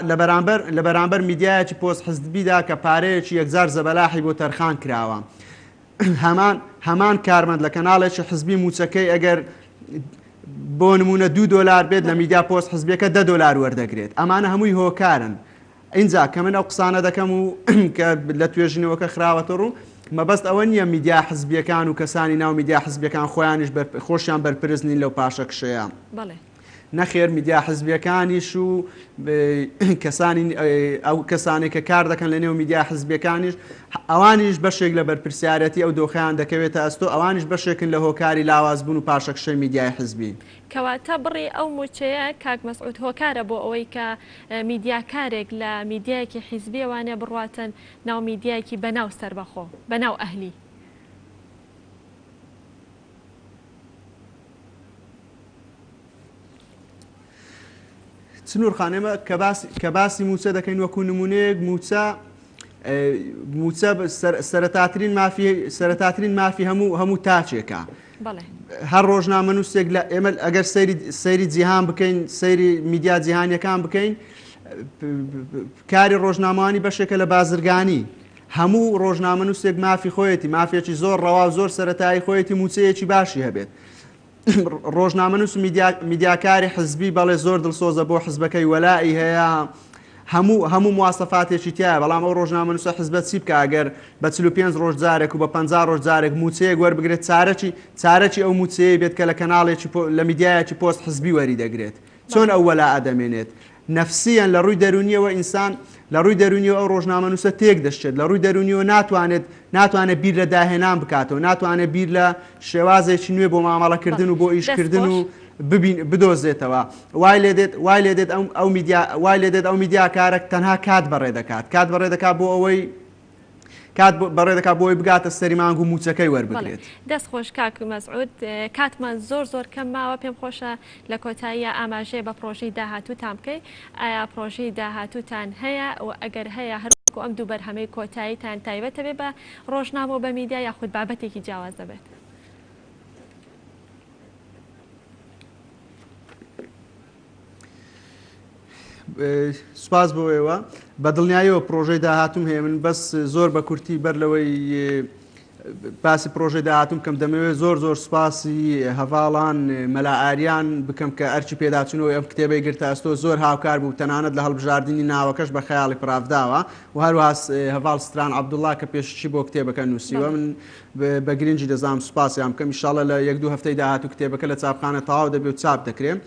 لە بەرامبەر لە بەرامبەر میدیایەکی پۆست حزبیدا کە پارەیەکی یەکجار زەبەلاحی بۆ تەرخان کراوە. هەمان هەمان کارمەند لە کەناڵێکی حزبی مووچەکەی ئەگەر بۆ نمونە دو دۆلار بێت لە میدیا پۆست حزبیەکە دە دۆلار وەردەگرێت ئەمانە هەمووی هۆکارن ئینجا کە من ئەو قسانە دەکەم و کە لە توێژینەوەکە خراوەتە ڕوو مەبەست ئەوە نییە میدیا حزبیەکان و کەسانی ناو میدیا حزبیەکان خۆیانیش خۆشیان بەرپرس نین لەو پاشەکشەیە. بەڵێ. نەخێر میدیا حزبیەکانیش و کەسانی ئەو کەسانێک کە کار دەکەن لە نێو میدیا حزبیەکانیش ئەوانیش بەشێک لە بەرپرسیارەتی ئەو دۆخیان دەکەوێتە ئەستۆ ئەوانیش بەشێکن لە هۆکاری لاوازبوون و پاشەکشەی میدیای حزبی. کەواتە بڕی ئەو مووچەیە کاک مەسعود هۆکارە بۆ ئەوەی کە میدیاکارێک لە میدیایەکی حیزبیەوانە بڕواتە ناو میدیایەکی بەناو سەربەخۆ، بەناو ئەهلی. چنور خان ئێمە کە باس کە باسی مووچە دەکەین وەکو نمونەیەک مووچە مووچە سەرەتاترین مافی سەرەتاترین مافی هەموو هەموو تاچێکە هەر ڕۆژنامەنووسێک لە ئێمە ئەگەر سەیری سەیری جیهان بکەین سەیری میدیا جیهانیەکان بکەین کاری ڕۆژنامەوانی بەشێکە لە بازرگانی هەموو ڕۆژنامەنووسێک مافی خۆیەتی، مافێکی زۆر ڕەوا و زۆر سەرەتایی خۆیەتی مووچەیەکی باشی هەبێت. ڕۆژنامەنووس و میدیاکاری حزبی بەڵێ زۆر دڵسۆزە بۆ حزبەکەی وەلائی هەیە، هەموو هەموو مواسەفاتێکی تیایە، بەڵام ئەو ڕۆژنامەنووسە حزبە چی بکا گەر بە 45 ڕۆژ جارێک و بە 50 ڕۆژ جارێک مووچەیەک وەربگرێت چارەکی چارەکی ئەو مووچەیەی بێت کە لە کەناڵێکی لە میدیایەکی پۆست حزبی وەری دەگرێت. چۆن ئەو وەلائە دەمێنێت؟ نەفسیەن لە ڕووی دەروونیەوە ئینسان لە ڕووی دەروونیەوە ئەو ڕۆژنامەنووسە تێک دەشچێت لە ڕووی دەروونیەوە ناتوانێت ناتوانێت بیر لە داهێنان بکاتەوە ناتوانێت بیر لە شێوازێکی نوێ بۆ مامەڵەکردن و بۆ ئیشکردن و ببین بدۆزێتەوە وای لێ دێت وای لێ دێت ئەو ئەو میدیا وای لێ دێت ئەو میدیاکارە تەنها کات بەڕێ دەکات کات بەڕێ دەکات بۆ ئەوەی کات بەڕێ دەکات بۆ ئەوەی بگاتە سەری مانگ و مووچەکەی بەڵێ وەربگرێت. دەست خۆش کاک مەسعود کاتمان زۆر زۆر کەم ماوە پێم خۆشە لە کۆتاییا ئاماژەیە بە پڕۆژەی داهاتووتان بکەی ئایا پڕۆژەی داهاتووتان هەیە و ئەگەر هەیە هەر وەکو ئەم دوو بەرهەمەی کۆتاییتان تایبەتە بێ بە ڕۆژنامە و بە میدیا یاخود بابەتێکی جیاواز دەبێت؟ سوپاس بۆ ئێوە. بە دڵنیاییەوە پرۆژەی داهاتووم هەیە من بەس زۆر بە کورتی بەر لەوەی باسی پرۆژەی داهاتووم بکەم دەمەوێت زۆر زۆر سوپاسی هەڤاڵان مەلا ئاریان بکەم کە ئەرکی پێداچوونەوەی ئەم کتێبەی گرتە ئەستۆ زۆر هاوکار بوو تەنانەت لە هەڵبژاردنی ناوەکەش بە خەیاڵی پراڤداوە و هەروەها هەڤاڵ ستران عەبدوڵڵا کە پێشەکی بۆ کتێبەکە نووسیوە من بە گرنگی دەزانم سوپاسیان بکەم ئیشاڵڵا لە یەک دوو هەفتەی داهاتوو کتێبەکە لە چاپخانە تەواو دەبێت و چاپ دەکرێت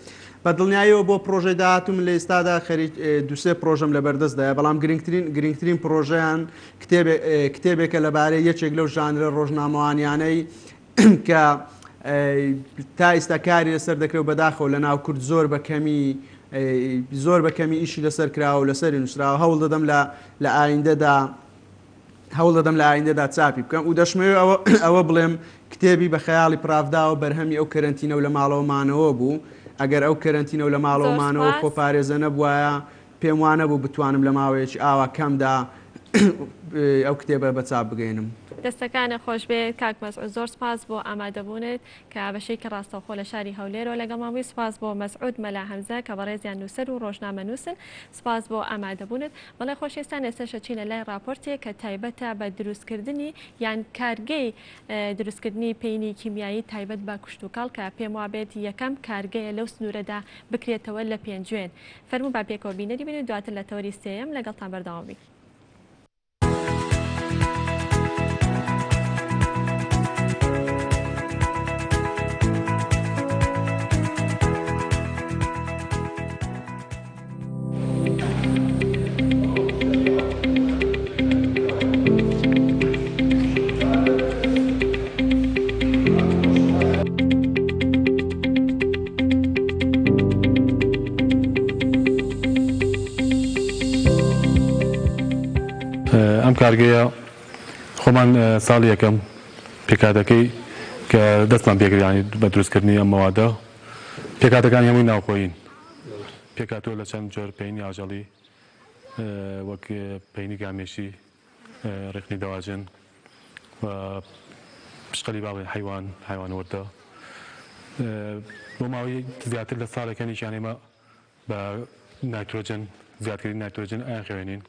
بە دڵنیاییەوە بۆ پڕۆژەی داهاتوو من لە ئیستادا خەریک دوو سێ پڕۆژەم لە بەردەستدایە بەڵام گرنگترین گرنگترین پڕۆژەیان کتێبێ کتێبێکە لەبارەی یەکێک لەو ژانرە ڕۆژنامەوانیانەی کە تا ئیستا کاری لەسەر دەکرێت و بەداخەوە لە ناو کورد زۆر بە کەمی زۆر بە کەمی ئیشی لەسەر کراوە و لەسەری نووسراوە هەوڵ دەدەم لە لە ئایندەدا هەوڵ دەدەم لە ئایندەدا چاپی بکەم و دەشمەوێ ئەوە ئەوە بڵێم کتێبی بە خەیاڵی پراڤداوە بەرهەمی ئەو کەرەنتینە و لە ماڵەوە مانەوە بوو ئەگەر ئەو کەرەنتینە و لە ماڵەوە زۆر مانەوە و سوپاس. خۆپارێزە نەبوایە پێم وانەبوو بتوانم لە ماوەیەکی ئاوا کەمدا ئەو کتێبە بە چاپ بگەیەنم. دەستەکانت خۆشبێت کاک مەسعود زۆر سوپاس بۆ ئامادەبوونت کە بەشێکی ڕاستەوخۆ لە شاری هەولێرەوە لەگەڵمان بووی سوپاس بۆ مەسعود مەلا هەمزە کە بەڕێزیان نووسەر و ڕۆژنامەنووسن سپاس بۆ ئامادەبوونت. بەڵێ خۆشەویستان ئێستاش ئەچینە لای ڕاپۆرتێک کە تایبەتە بە دروستکردنی یان کارگەی دروستکردنی پەینی کیمیایی تایبەت بە کشتوکاڵ کە پێم وابێت یەکەم کارگەیە لەو سنوورەدا بکرێتەوە لە پێنجوێن. فەرموو با پێکەوە بینەری بین و دواتر لە تەوەری سێیەم لەگەڵتان بەردەوام بین. ئەم کارگەیە خۆمان ساڵی یەکەم پێکهاتەکەی کە دەستمان پێکرد یانی بە دروستکردنی ئەم مەوادە پێکهاتەکانی هەمووی ناوخۆیین پێکهاتووە لە چەند جۆر پەینی ئاژەڵی وەک پەینی گامێشی ڕیقنی دەواجن و پشقەلی باڵی حەیوان حەیوان وردە بۆ ماوەی زیاتر لە ساڵێک هەنێکیان ئێمە بە نایترۆجن زیادکردنی نایترۆجن ئەیانخەوێنین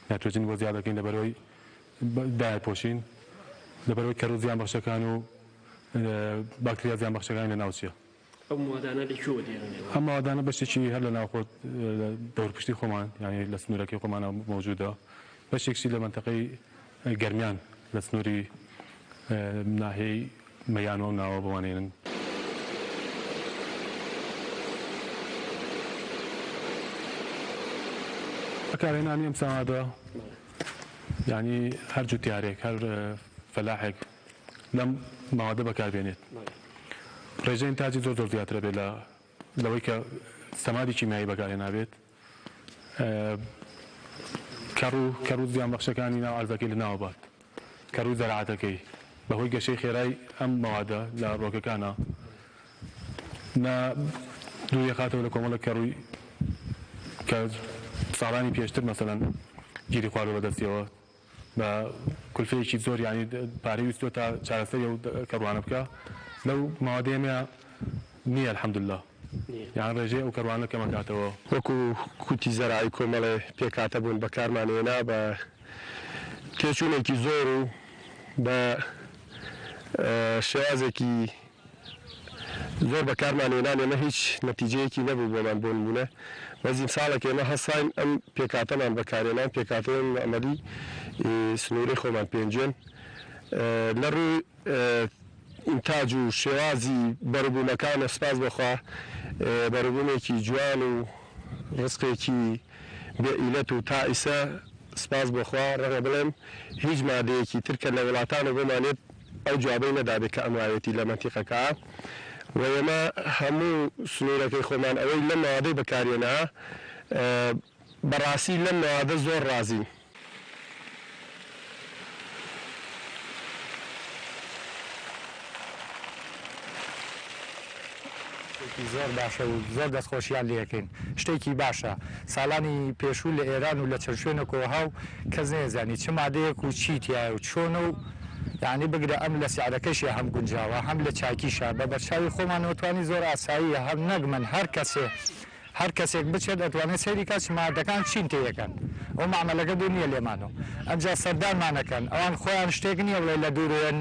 نایترۆجن بۆ زیاد دەکەین لەبەرئەوەی دایپۆشین لەبەرئەوەی کەڕوو زیان بەخشەکان و باکتریا زیان بەخشەکانی لەناوچێ. ئەو موادانە لە کوێوە دێنن ئێوە؟ ئەم موادانە بەشێکی هەر لە ناوخۆ لە دەورپشتی خۆمان یانی لە سنوورەکەی خۆمانە مەوجوودە، بەشێکشی لە مەنتەقەی گەرمیان لە سنووری ناحیەی مەیان و ئەو ناوە بۆمان ئێنن. بەکارهێنانی ئەم سەمادە یانی هەر جوتیارێک هەر فەلاحێک لەم مەوادە بەکاربێنێت ڕێژەی ئینتاجی زۆر زۆر زیاترە بێت لە لەوەی کە سەمادی کیمیایی بەکارهێنابێت کەڕوو کەڕوو زیان بەخشەکانی ناو عەرزەکەی لەناوە بات کەڕووی زەراعەتەکەی بەهۆی گەشەی خێرای ئەم مەوادە لە ڕۆکەکانە نا دووری خاتەوە لە کۆمەڵێک کەڕووی کە ساڵانی پێشتر مەسەلەن گیری خواردوە بەدەستیەوە بە کولفەیەکی زۆر یانی پارەی ویستوە تا چارەسەری ئەو کەڕوانە بکا لەو ماوەدەی ئێمە نییە الحمدللە یان ڕێژەی ئەو کەڕوانە کەم ئەکاتەوە. وەکو کوتی زەراعی کۆمەڵێ پێکهاتە بوون بەکارمان هێنا بە تێچوونێکی زۆر و بە شێوازێکی زۆر بەکارمان هێنان ئێمە هیچ نەتیجەیەکی نەبوو بۆمان بۆ نموونە بەس ئیمساڵێک ئێمە هەستاین ئەم پێکهاتەمان بەکارهێنان پێکهاتەی مەعمەلی سنوورەی خۆمان پێنجوێن لە ڕووی ئینتاج و شێوازی بەروبوومەکانە سوپاس بۆ خوا بەروبوومێکی جوان و ڕزقێکی بێ ئیلەت و تا ئیسە سوپاس بۆ خوا ڕەنگە بڵێم هیچ مادەیەکی تر کە لە وڵاتانەوە بۆمان یەت ئەو جوابەی نەدابێ کە ئەم وایەتی لە مەنتیقەکە و ئێمە هەموو سنوورەکەی خۆمان ئەوەی لەم مەوادەی بەکارێنا بەڕاستی لەم مەوادە زۆر ڕازین. شتێکی زۆر باشە و زۆر دەستخۆشیان لێ ئەکەین شتێکی باشە ساڵانی پێشوو لە ئێران و لە چەند شوێنێکەوە هاو کەس نەیەزانی چ مادەیەک و چی تیایە و چۆنە و یانی بگرە ئەم لە سعرەکەشیا هەم گونجاوە هەم لە چاکیشا بە بەرچاوی خۆمانەوە توانی زۆر ئاساییە هەم نەک من هەر کەسێ هەر کەسێک بچێت ئەتوانێت سەیری کات مادەکان چین تێیەکەن ئەو مەعمەلەکە دوور نیە لێمانەوە ئەمجا سەردانمان ئەکەن ئەوان خۆیان شتێک نیە بڵێ لە دوورەوە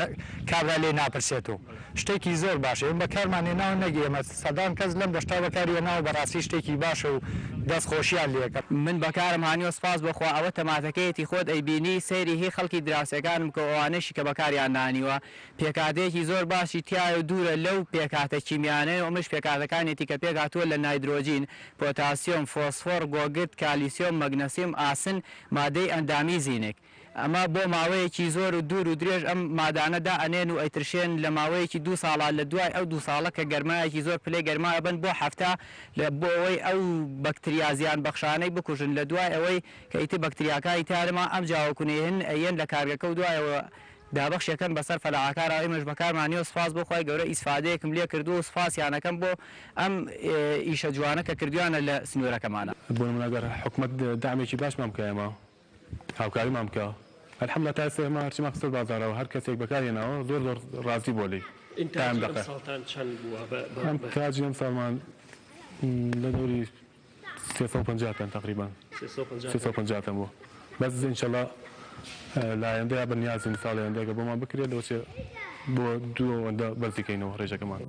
کابرا لێی ناپرسێت و شتێکی زۆر باشە ئێمە بەکارمان هێناوە نەک ئێمە سەدان کەس لەم دەشتە بەکاری هێناوە بەڕاستی شتێکی باشە و دەست خۆشیان لێ ئەکەم. من بەکارم هانیوە سپاس بۆ خوا ئەوە تەماتەکەیەتی خۆت ئەیبینی سەیری هی خەڵکی دراوسێکانم بکە و ئەوانەشی کە بەکاریان نانیوە پێکهاتەیەکی زۆر باشی تیایە و دوورە لەو پێکهاتە کیمیانەی و ئەمەش پێکهاتەکانیەتی کە پێکهاتووە لە نایدرۆجین، پۆتاسیۆم، فۆسفۆڕ، گۆگرد، کالیسیۆم، مەگنەسیوم، ئاسن، مادەی ئەندامی زینک. ئەمە بۆ ماوەیەکی زۆر و دوور و درێژ ئەم مادانە دائەنێن و ئەیترشێن لە ماوەیەکی دوو ساڵا لە دوای ئەو دوو ساڵە کە گەرمایەکی زۆر پلەی گەرما ئەبەن بۆ 70 لە بۆ ئەوەی ئەو بەکتریا زیان بەخشانەی بکوژن لە دوای ئەوەی کە ئیتر بەکتریاکانی تیا نەما ئەمجا وەکونەیهن ئەیەن لە کارگەکە و دوایەوە دابەخشیەکەن بەسەر فەلاحەکارا ئێمەش بەکارمان نیەو سوپاس بۆ خوای گەورە ئیسفادەیەکم لێ کردووە و سوپاسیان ئەکەم بۆ ئەم ئیشە جوانە کە کردویانە لە سنورەکەمانا. بۆ نمونە گەر حکومەت دەعمێکی باشمان بکا ئێمە هاوکاریمان بکا الحمدللە تا ئێستا ئێمە هەرچیمان خستۆتە بازاڕەوە هەر کەسێک بەکار هێناوە زۆر زۆر ڕازی بووە لێی تا ئەم ئینتاجی دەقە ئەمساڵتان چەند بووە بە بە ئەم تاجی ئەمساڵمان لە دەوری 350 تەن تەقریبەن 350 تەن بوو بەس ئینشەڵا لە ئایندەیا بە نیازین ساڵی ئایندە گەر بۆمان بکرێت لەوەچێ بۆ دوو ئەوەندە بەرزی کەینەوە ڕێژەکەمان.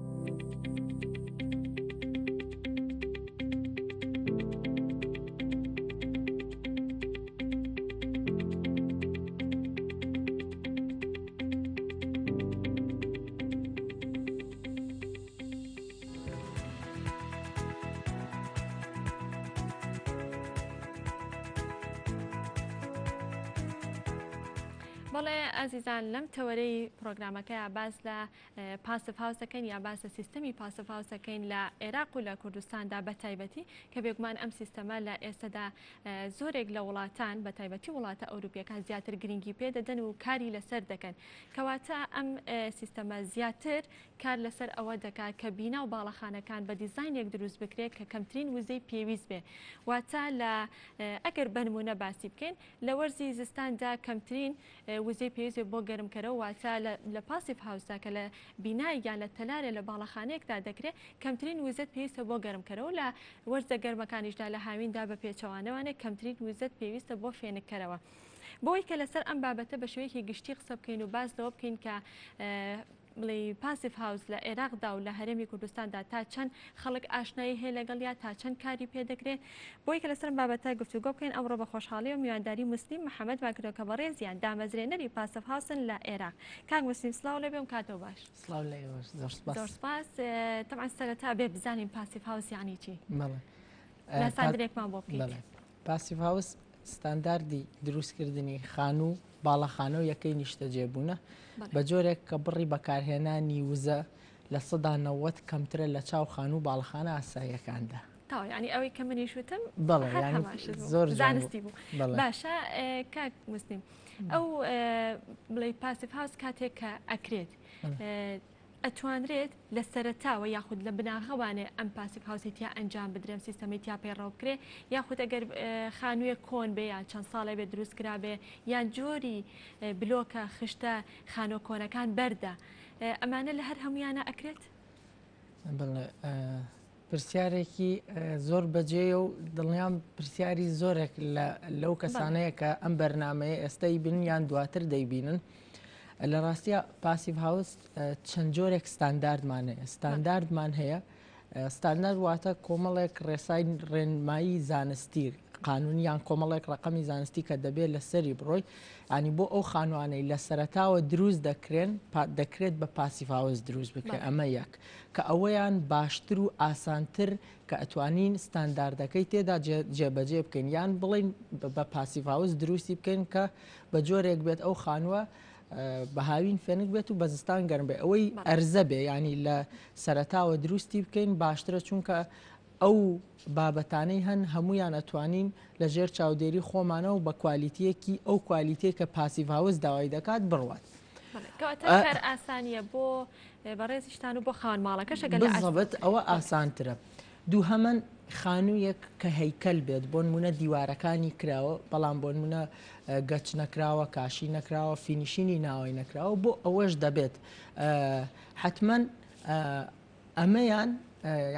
بەڵێ ئازیزان لەم تەوەرەی پرۆگرامەکەیا باس لە passive house دەکەین یا باس لە سیستەمی passive house دەکەین لە عێراق و لە کوردستاندا بە تایبەتی کە بێگومان ئەم سیستەمە لە ئێستەدا زۆرێک لە وڵاتان بە تایبەتی وڵاتە ئەوروپیەکان زیاتر گرنگی پێ دەدەن و کاری لەسەر دەکەن کەواتە ئەم سیستەمە زیاتر کار لەسەر ئەوە دەکات کە بینا و باڵەخانەکان بە دیزاینێک دروست بکرێت کە کەمترین وزەی پێویست بێ واتە لە ئەگەر بەنمونە باسی بکەین لە وەرزی زستاندا کەمترین وزەی پێویست بێت بۆ گەرمکەرەوە، واتە لە passive house دا کە لە بینای یان لە تەلارێ لە باڵەخانەیەکدا دەکرێت کەمترین وزەت پێویستە بۆ گەرمکەرەوە، لە وەرزە گەرمەکانیشدا لە هاویندا بە پێچەوانەوانێ کەمترین وزەت پێویستە بۆ فێنککەرەوە. بۆی کە لەسەر ئەم بابەتە بە شێوەیەکی گشتی قسە بکەین و باس لەوە بکەین کە بڵێی passive house لە عێراقدا و لە هەرێمی کوردستاندا تا چەند خەڵک ئاشنایی هەیە لەگەڵیا تا چەند کاری پێ دەکرێت بۆی کە لەسەر ئەم بابەتە گفتوگۆ بکەین ئەمڕۆ بە خۆشحاڵیەوە میوانداری موسلیم محەمەدمان کردووە کە بەڕێزیان دامەزرێنەری passive house ن لە عێراق کاک موسلیم سڵاو لێ بێ و کاتەوە باش. سڵاو لە ئێوەش زۆر سپاس. زۆر سپاس تەبعەن سەرەتا بێ بزانین passive house یانی چی؟ بەڵێ ناساندنێکمان بۆ بکەیت. بەڵێ passive house ستانداردی دروستکردنی خانوو و باڵەخانە و یەکەی نیشتەجێبوونە، بە جۆرێک کە بڕی بەکارهێنانی وزە 90% کەمترە لە چاو خانوو و باڵەخانە ئاساییەکاندا. تەواو یانی ئەوەی کە منیش وتم بەڵێ هەر یانی هەمان شت بوو زۆر جوان بوو. زانستی بوو. بەڵێ. باشە کاک موسلیم ئەو بڵێی passive house کاتێک کە ئەکرێت ئەتوانرێت لە سەرەتاوە یاخود لە بناغەوانێ ئەم passive house ی تیا ئەنجام بدرێ ئەم سیستەمەی تیا پەیڕەو بکرێ یاخود ئەگەر خانوویەک کۆن بێ یان چەند ساڵێ بێ دروست کرابێ یان جۆری بلۆکە خشتە خانووە کۆنەکان بەردە ئەمانە لە هەر هەمویانە ئەکرێت؟ بەڵێ پرسیارێکی زۆر بەجێیە و دڵنیام پرسیاری زۆرێک لەو کەسانەیە کە ئەم بەرنمەیە ئێستای بن یان دواتر دەیبینن. لە ڕاستە passive house چەند جۆرێک ستانداردمان هەیە ستانداردمان هەیە ستاندارد واتە کۆمەڵێک ڕێسای ڕێنمایی زانستی قانونی یان کۆمەڵێک ڕقەمی زانستی کە دەبێت لەسەری بڕۆی ینی بۆ ئەو خانوانەی لە سەرەتاوە دروست دەکرێن دەکرێت بە passive house دروست بکرێت ئەمە یەک کە ئەوەیان باشتر و ئاسانتر کە ئەتوانین ستانداردەکەی تێدا جێبەجێ بکەین یان بڵێین بە passive house دروستی بکەین کە بە جۆرێک بێت ئەو خانووە بە هاوین فێنک بێت و بە زستان گەرم بێت ئەوەی ئەرزە بێ ینی لە سەرەتاوە دروستی بکەین باشترە چونکە ئەو بابەتانەی هەن هەمویان ئەتوانین لە ژێر چاودێری خۆمانە و بە کوالیتیەکی ئەو کوالیتێک کە passive house داوای دەکات بڕوات. کەواتە کار ئاسانیە بۆ بەڕێزیشتان و بۆ خاوەن ماڵەکەش ئەگەر لە ئاست بالضبط ئەوە ئاسانترە. دووهەمەن خانوویەک کە هەیکەل بێت بۆنمونە دیوارەکانی کراوە بەڵام بۆنمونە گەچ نەکراوە کاشی نەکراوە finishing ی ناوەی نەکراوە بۆ ئەوەش دەبێت حتمما ئەمەیان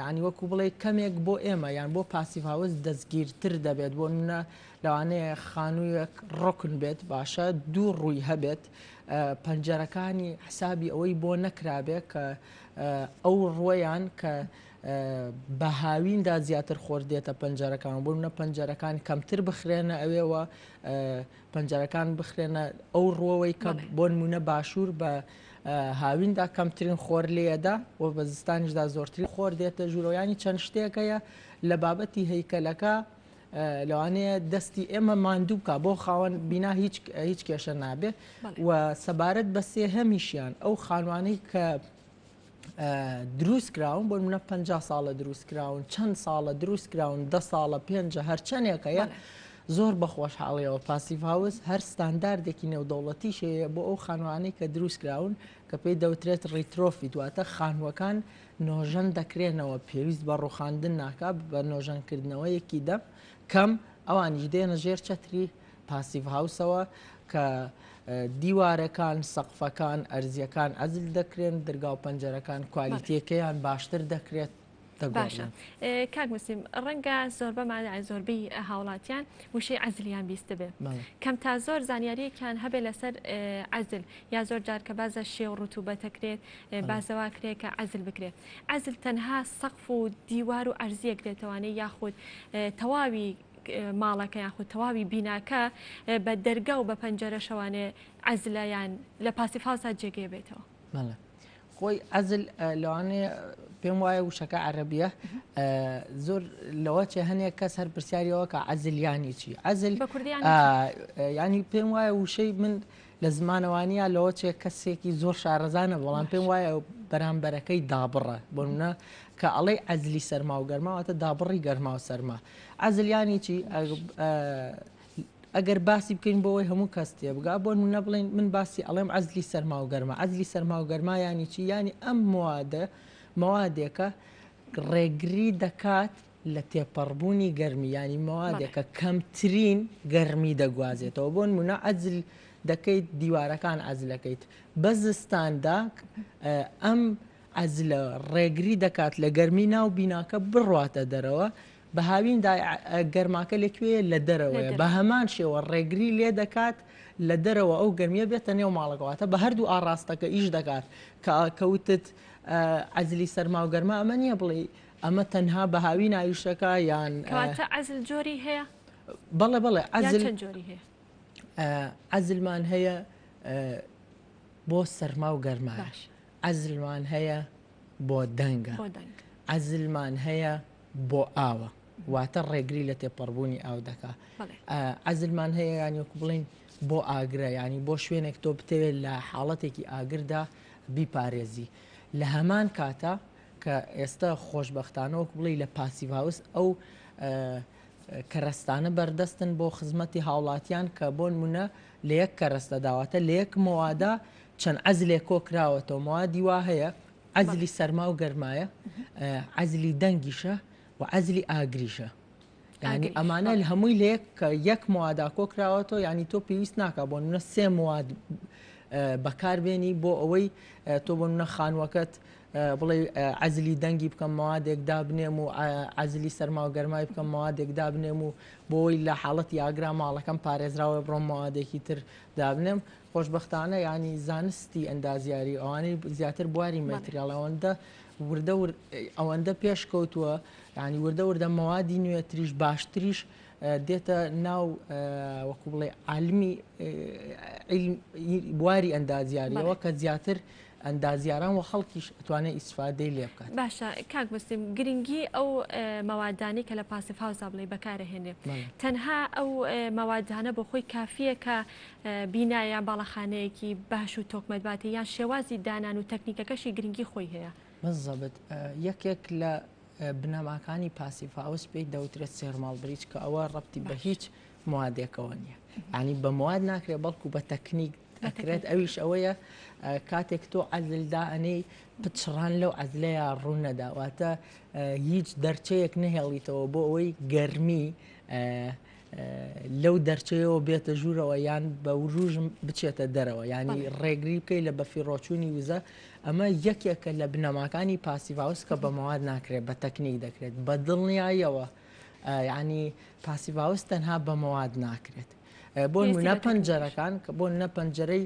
یانی وەکو بڵێی کەمێک بۆ ئێمە یان بۆ passive house دەستگیرتر دەبێت بۆ نمونە لەوانەیە خانوویەک ڕکن بێت باشە دوو ڕووی هەبێت پەنجەرەکانی حسابی ئەوەی بۆ نەکرابێت کە ئەو ڕوەیان کە بە هاویندا زیاتر خۆر دێتە پەنجەرەکان بۆ منە پەنجەرەکان کەمتر بخرێنە ئەوێوە پەنجەرەکان بخرێنە ئەو ڕووەوەی کە بۆ نمونە باشوور بە هاویندا کەمترین خۆر لێدا و بە زستانیشدا زۆرترین خۆر دێتە ژوورەوە ینی چەند شتێک هەیە لە بابەتی هەیکەلەکە لەوانەیە دەستی ئێمە ماندوو بکە بۆ خاوەن بینا هیچ هیچ کێشە نابێ و سەبارەت بە سێهەمیشیان ئەو خانوانەی کە دروست کراون بۆ نمونە 50 ساڵە دروست کراون چەند ساڵە دروست کراون دە ساڵە پێنجە هەرچەندێک هەیە زۆر بە خۆشحاڵیەوە passive house هەر ستانداردێکی نێودەوڵەتیش هەیە بۆ ئەو خانوانەی کە دروست کراون کە پێی دەوترێت retrofit واتە خانووەکان نۆژەن دەکرێنەوە پێویست بە ڕوخاندن ناکا بە نۆژەنکردنەوەیەکی دەم کەم ئەوانیش دێنە ژێر چەتری passive house ەوە کە دیوارەکان، سەقفەکان، ئەرزیەکان عەزل دەکرێن، درگا و پەنجەرەکان کوالیتیەکەیان باشتر دەکرێت، باشە دەگۆڕدرێن. کاک موسلیم ڕەنگە زۆربەمان یان زۆربەی هاوڵاتیان وشەی عەزلیان بیستبێ بەڵێ. کەم تا زۆر زانیاریەکیان هەبێ لەسەر عەزل یا زۆر جار کە بازە شێ و ڕوتوبەتە کرێت بەڵێ. بازەوا کرێ کە عەزل بکرێ عەزل تەنها سەقف و دیوار و عەرزیەک دێتەوانێ یاخود تەواوی ماڵەکە یاخود تەواوی بیناکە بە دەرگا و بە پەنجەرەشەوانێ عەزلە یان لە passive house ا جێگەی بێتەوە. بەڵێ خۆی عەزل لەوانەیە پێم وایە وشەکە عەرەبیە زۆر لەوە چێ هەنێک کەس هەر پرسیاریەوە کە عەزل یانی چی عەزل بە کوردی ینی پێم وایە وشەی من لە زمانەوانیە لەوە چێ کەسێکی زۆر شارەزانە بەڵام پێم وایە بەرامبەرەکەی دابڕە بۆ منە کە ئەڵێی عەزلی سەرما و گەرما واتە دابڕی گەرما و سەرما عەزل یانی چی؟ ئەگەر باسی بکەین بۆ ئەوەی هەموو کەس تێبگا بۆ نمونە بڵێین من باسی ئەڵێم عەزلی سەرما و گەرما عەزلی سەرما و گەرما یانی چی؟ یانی ئەم موادە موادێکە ڕێگری دەکات. لە تێپەڕبوونی گەرمی یانی مەوادێکە کەمترین گەرمی دەگوازێتەوە بۆ نمونە عەزل دەکەیت دیوارەکان عەزلەکەیت بە زستاندا ئەم عەزلە ڕێگری دەکات لە گەرمی ناو بیناکە بڕواتە دەرەوە بە هاویندا گەرماکە لە کوێیە لە دەرەوەیە بە هەمان شێوە ڕێگری لێ دەکات لە دەرەوە ئەو گەرمیە بێتە نێو ماڵەکە واتە بە هەردوو ئاڕاستەکە ئیش دەکات کە کەوتت عەزلی سەرما و گەرما ئەمە نییە بڵێ ئەمە تەنها بە هاوی ناویشەکە یان کەواتە عەزل جۆری هەیە؟ بەڵێ بەڵێ عەزل چەند جۆری هەیە؟ عەزلمان هەیە بۆ سەرما و گەرما عەزلمان هەیە بۆ دەنگە عەزلمان هەیە بۆ ئاوە واتە ڕێگری لە تێپەڕبوونی ئاو دەکا عەزلمان هەیە یانی وەکو بڵین بۆ ئاگرە ینی بۆ شوێنێک تۆ بتەوێت لە حاڵەتێکی ئاگردا بیپارێزی لە هەمان کاتە کە ئێستا خۆشبەختانە وەکو بڵێی لە passive house ئەو کەرەستانە بەردەستن بۆ خزمەتی هاوڵاتیان کە بۆ نمونە لە یەک کەرەستەدا واتە لە یەک مەوادا چەند عەزلێک کۆکراوەتەوە مەوادی وا هەیە عەزلی سەرما و گەرمایە عەزلی دەنگیشە و عەزلی ئاگریشە یعنی ئەمانە لە هەمووی لە یەک یەک موادا کۆکراوەتەوە یعنی تۆ پێویست ناکە بۆ نمونە سێ مواد بەکاربێنی بۆ ئەوەی تۆ بۆ نمونە خانووەکەت بڵێ عەزلی دەنگی بکەم موادێک دابنێم و عەزلی سەرما و گەرمای بکەم موادێک دابنێم و بۆی لە حاڵەتی ئاگرا ماڵەکەم پارێزراوە بڕۆم موادێکی تر دابنێم خۆشبەختانە ینی زانستی ئەندازیاری ئەوانەی زیاتر بواری material ئەوەندە وردە ئەوەندە پێش کەوتووە ینی وردە وردە مەوادی نوێتریش باشتریش دێتە ناو وەکو بڵێ عالمی بواری ئەندازیاریەوە کە زیاتر ئەندازیاران و خەڵکیش ئەتوانێت ئیسفادەی لێ بکات. باشە کاک موسلیم گرنگی ئەو مەوادانەی کە لە passive house ا بڵێی بەکارەهێنرێ تەنها ئەو مەوادانە بۆ خۆی کافیە کە بینا یان باڵەخانەیەکی باش و تۆکمەت باتێ یان شێوازی دانان و تەکنیکەکەشی گرنگی خۆی هەیە؟ بالضبط یەکێک لە بنەماکانی passive house پێی دەوترێت thermal bridge کە ئەوە ڕەبتی بە هیچ موادێکەوە نییە ینی بە مواد ناکرێت بەڵکو بە تەکنیک ئەکرێت ئەویش ئەوەیە کاتێک تۆ عەزل دائەنێی پچڕان لەو عەزلەیە ڕوونەدا واتە هیچ دەرچەیەک نەهێڵیتەوە بۆ ئەوەی گەرمی لەو دەرچەیەوە بێتە ژوورەوە یان بە وروژم بچێتە دەرەوە ینی ڕێگری بکەیت لە بەفیڕۆچوونی وزە ئەمە یەکێکە لە بنەماکانی passive house کە بە مەواد ناکرێت بە تەکنیک دەکرێت بە دڵنیاییەوە ینی passive house تەنها بە مەواد ناکرێت بۆ نمونە پەنجەرەکان کە بۆ نە پەنجەرەی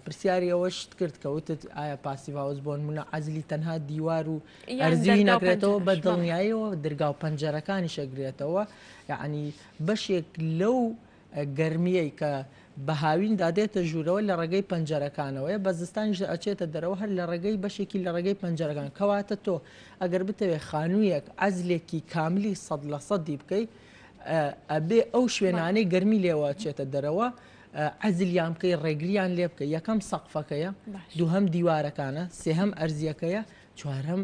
پرسیاری ئەوەشت کرد کە وتت ئایا passive house بۆ نمونە عەزلی تەنها دیوار و ئەرزی ناگرێتەوە بە دڵنیاییەوە درگا و پەنجەرەکانیش ئەگرێتەوە یعنی بەشێک لەو گەرمیەی کە بە هاویندا دێتە ژوورەوە لە ڕێگەی پەنجەرەکانەوەیە بە زستانیش ئەچێتە دەرەوە هەر لە ڕێگەی بەشێکی لە ڕێگەی پەنجەرەکان کەواتە تۆ ئەگەر بتەوێت خانوویەک عەزلێکی کاملی سەد لە سەدی بکەیت ئەبێ ئەو شوێنانەی گەرمی لێوە ئەچێتە دەرەوە عەزلیان بکەی ڕێگریان لێ بکەی یەکەم سەقفەکەیە دووهەم دیوارەکانە سێهەم ئەرزیەکەیە چوارەم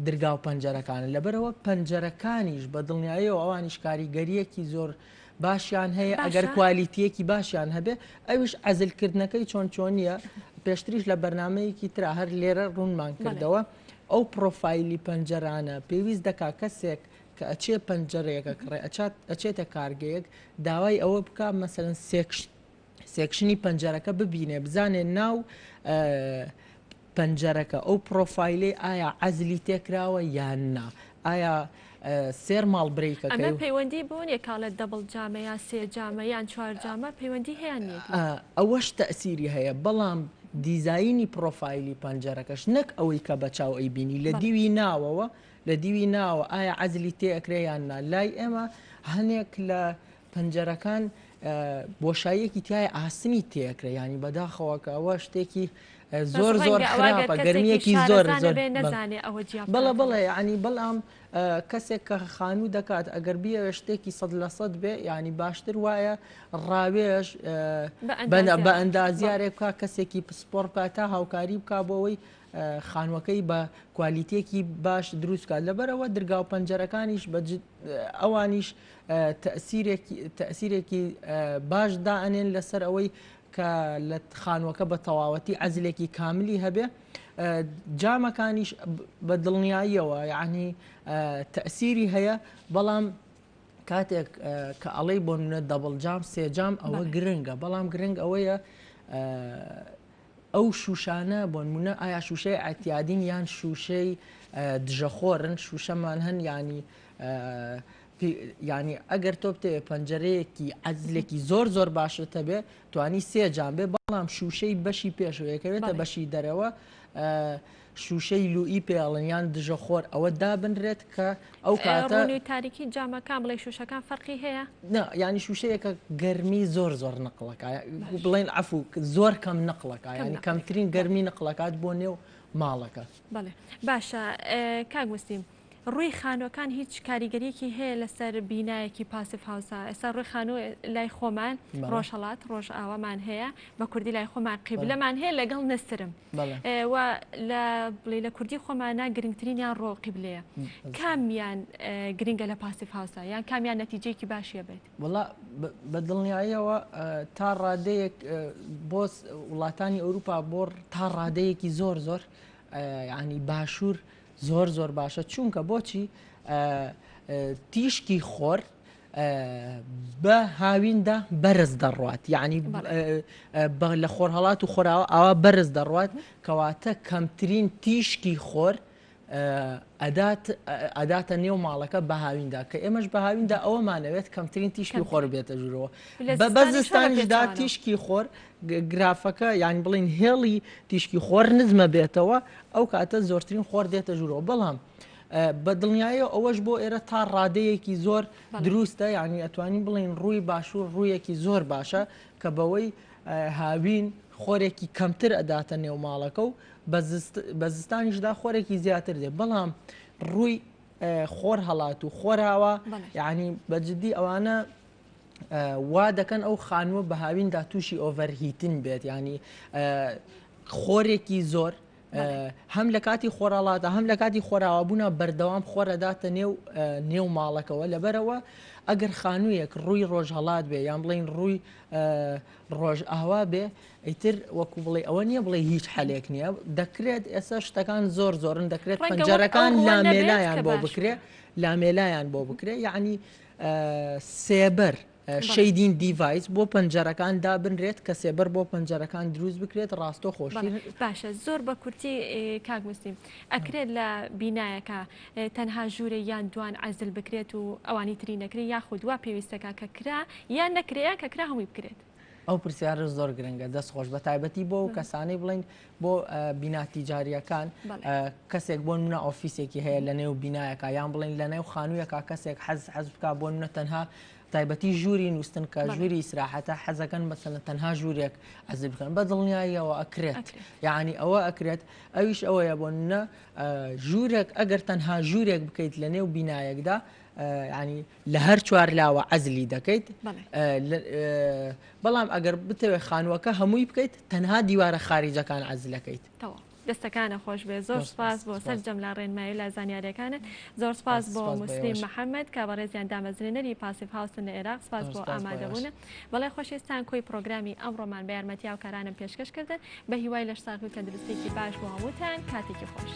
درگا و پەنجەرەکانە لەبەرەوە پەنجەرەکانیش بە دڵنیاییەوە ئەوانیش کاریگەریەکی زۆر باشیان هەیە ئەگەر کوالیتیەکی باشیان هەبێ ئەویش عەزلکردنەکەی چۆن چۆنیە پێشتریش لە بەرنمەیەکی ترا هەر لێرە ڕوونمان کردەوە ئەو پرۆفایلی پەنجەرانە پێویست دەکا کەسێک کە ئەچێ پەنجەرەیەک ئەکڕێ ئەچات ئەچێتە کارگەیەک داوای ئەوە بکا مەسەلەن سێکش section ی پەنجەرەکە ببینێ بزانێ ناو پەنجەرەکە ئەو پرۆفایلەی ئایا عەزلی تێکراوە یان نا ئایا thermal break ەکەی ئەمە پەیوەندی بۆ نیە کاڵێت double جامە یان سێ جامە یان چوار جامە پەیوەندی هەیە نیە ئەوەش تەئسیری هەیە بەڵام دیزاینی پرۆفایلی پەنجەرەکەش نەک ئەوەی کە بە چاو ئەیبینی لە دیوی ناوەوە لە دیوی ناوە ئایا عەزلی تێ ئەکرێ یان نا لای ئێمە هەنێک لە پەنجەرەکان بۆشاییەکی تایە ئاسنی تێکرێ ینی بەداخەوە کە ئەوە شتێکی زۆر زۆر خراپە گەرمیەکی زۆر زۆر نەزانێ ئەوە بەڵێ بەڵێ ینی بەڵام کەسێک کە خانوو دەکات ئەگەر بیەوێ شتێکی سەد لە سەد بێ ینی باشتر وایە ڕاوێژ بە ئەندازیارێک بکە کەسێکی پسپۆڕ بکە تا هاوکاری بک بۆ ئەوەی خانووەکەی بە کوالیتێکی باش دروست بکات لەبەرەوە درگا و پەنجەرەکانیش بە ئەوانیش تەئسیرێکی باش دائەنێن لەسەر ئەوەی کە لە خانووەکە بە تەواوەتی عەزلێکی کاملی هەبێ. جامەکانیش بە دڵنیاییەوە یعنی تەسیری هەیە بەڵام کاتێک کە ئەڵەی بۆ منە double جام سێ جام ئەوە گرنگە بەڵام گرنگ ئەوەیە ئەو شوشانە بۆنمونە ئایا شوشەی ئەتیادین یان شوشەی دژەخۆرن شوشەمان هەن ینی ینی ئەگەر تۆ بتەوێ پەنجەرەیەکی عەزلێکی زۆر زۆر باشت هەبێ توانی سێ جام بێ بەڵام شوشەی بەشی پێشەوەیەکەوێتە بەشی دەرەوە شوشەی لوئی پێڵن یان دژە خۆر ئەوە دابنرێت کە ئەو کاتە ڕوونی و تاریکی جامەکان بڵێ شوشەکان فەرقی هەیە؟ نا یانی شوشەیەکە گەرمی زۆر زۆر نەقڵەکە بڵێن عەفو زۆر کەم نەقڵەکە یانی کەمترین گەرمی نەقڵەکات بۆ نێو ماڵەکە. بەڵێ باشە کاک موسلیم ڕووی خانووەکان هیچ کاریگەریەکی هەیە لەسەر بینایەکی passive house ا ئێستا ڕووی خانوو لای خۆمان ڕۆژهەڵات ڕۆژئاوامان هەیە بە کوردی لای خۆمان قیبلەمان هەیە لەگەڵ نەسرم و لە بڵێ لە کوردی خۆمانە گرنگترینیان ڕۆ قیبلەیە کامیان گرنگە لە passive house ا یان کامیان نەتیجەیەکی باشیە بێت؟ وەڵا بە دڵنیاییەوە تا ڕادەیەک بۆ وڵاتانی ئەوروپا بۆ تا ڕادەیەکی زۆر زۆر ینی باشوور زۆر زۆر باشە چونکە بۆچی تیشکی خۆر بە هاویندا بەرز دەڕوات یعنی لە خۆرهڵات و خۆراوە ئاوا بەرز دەڕوات کەواتە کەمترین تیشکی خۆر ئەداتە نێو ماڵەکە بە هاویندا کە ئێمەش بە هاویندا ئەوەمانەوێت کەمترین تیشکی خۆر بێتە ژوورەوە بە بەزستانیشدا تیشکی خۆر گرافەکە یان بڵین هێڵی تیشکی خۆر نزمە بێتەوە ئەو کاتە زۆرترین خۆر دێتە ژوورەوە بەڵام بە دڵنیایەوە ئەوەش بۆ ئێرە تا ڕادەیەکی زۆر دروستە یعنی ئەتوانین بڵین ڕووی باشوور ڕوویەکی زۆر باشە کە بەوەی هاوین خۆرێکی کەمتر ئەداتە نێو ماڵەکە و بە زستانیشدا خۆرێکی زیاتر دێ بەڵام ڕووی خۆر هەڵات و خۆراوە یعنی بە جددی ئەوانە وا دەکەن ئەو خانووە بە هاویندا تووشی overheating بێت ینی خۆرێکی زۆر هەم لە کاتی خۆراڵاتە هەم لە کاتی خۆراوابوونا بەردەوام خۆرەداتە نێو نێو ماڵەکەوە لەبەرەوە ئەگەر خانوویەک ڕووی ڕۆژهڵات بێ یان بڵین ڕووی ڕۆژئاوا بێ ئیتر وەکو بڵێ ئەوە نییە بڵێ هیچ حەلێک نییە دەکرێت ئێستا شتەکان زۆر زۆرن دەکرێت پەنجەرەکان لامێلایان بۆ بکرێ لامێلایان بۆ بکرێ یعنی سێبەر، Shading Device، بۆ پەنجەرەکان دابنرێت کە سێبەر بۆ پەنجەرەکان دروست بکرێت ڕاستۆ خۆشی. باشە زۆر بە کورتی کاک موسلیم ئەکرێت لە بینایەکە تەنها ژوورێ یان دوان عەزل بکرێت و ئەوانی تری نەکرێت یاخود وا پێویستەکە کە کرا یان نەکرێ یان کە کرا هەمووی بکرێت؟ ئەو پرسیارە زۆر گرنگە دەست خۆش بە تایبەتی بۆ ئەو کەسانەی بڵین بۆ بینا تیجاریەکان کەسێک بۆ منە ئۆفیسێکی هەیە لە نێو بینایەکە یان بڵین لە نێو خانوویەکە کەسێک حەز حەز بک بۆ منە تەنها تایبەتی ژووری نووسن کە ژووری ئیسراحەتە حەزەکەن بەسەنە تەنها ژوورێک عەزل بکەن بە دڵنیاییەوە ئەکرێت یعنی ئەوە ئەکرێت ئەویش ئەوەیە بۆ نە ژوورێک ئەگەر تەنها ژوورێک بکەیت لە نێو بینایەکدا ینی لە هەر چوار لاوە عەزلی دەکەیت بەڵام ئەگەر بتەوێت خانووەکە هەمووی بکەیت تەنها دیوارە خاریجەکان عەزلەکەیت. تەواو دەستەکانە خۆش بێ زۆر سپاس بۆ سەرجەم لە ڕێنمایی لە زانیاریەکانت زۆر سپاس بۆ موسلیم محەممەد کە بەڕێزیان دامەزرێنەری passive house ن لە عێراق سپاس بۆ ئامادەبوون بەڵێ خۆشەویستان کۆی پرۆگرامی ئەمڕۆمان بە یارمەتی هاوکارانم پێشکەش کردن بە هیوای لەشساغی و تەندروستێکی باش بۆ هەمووتان کاتێکی خۆش.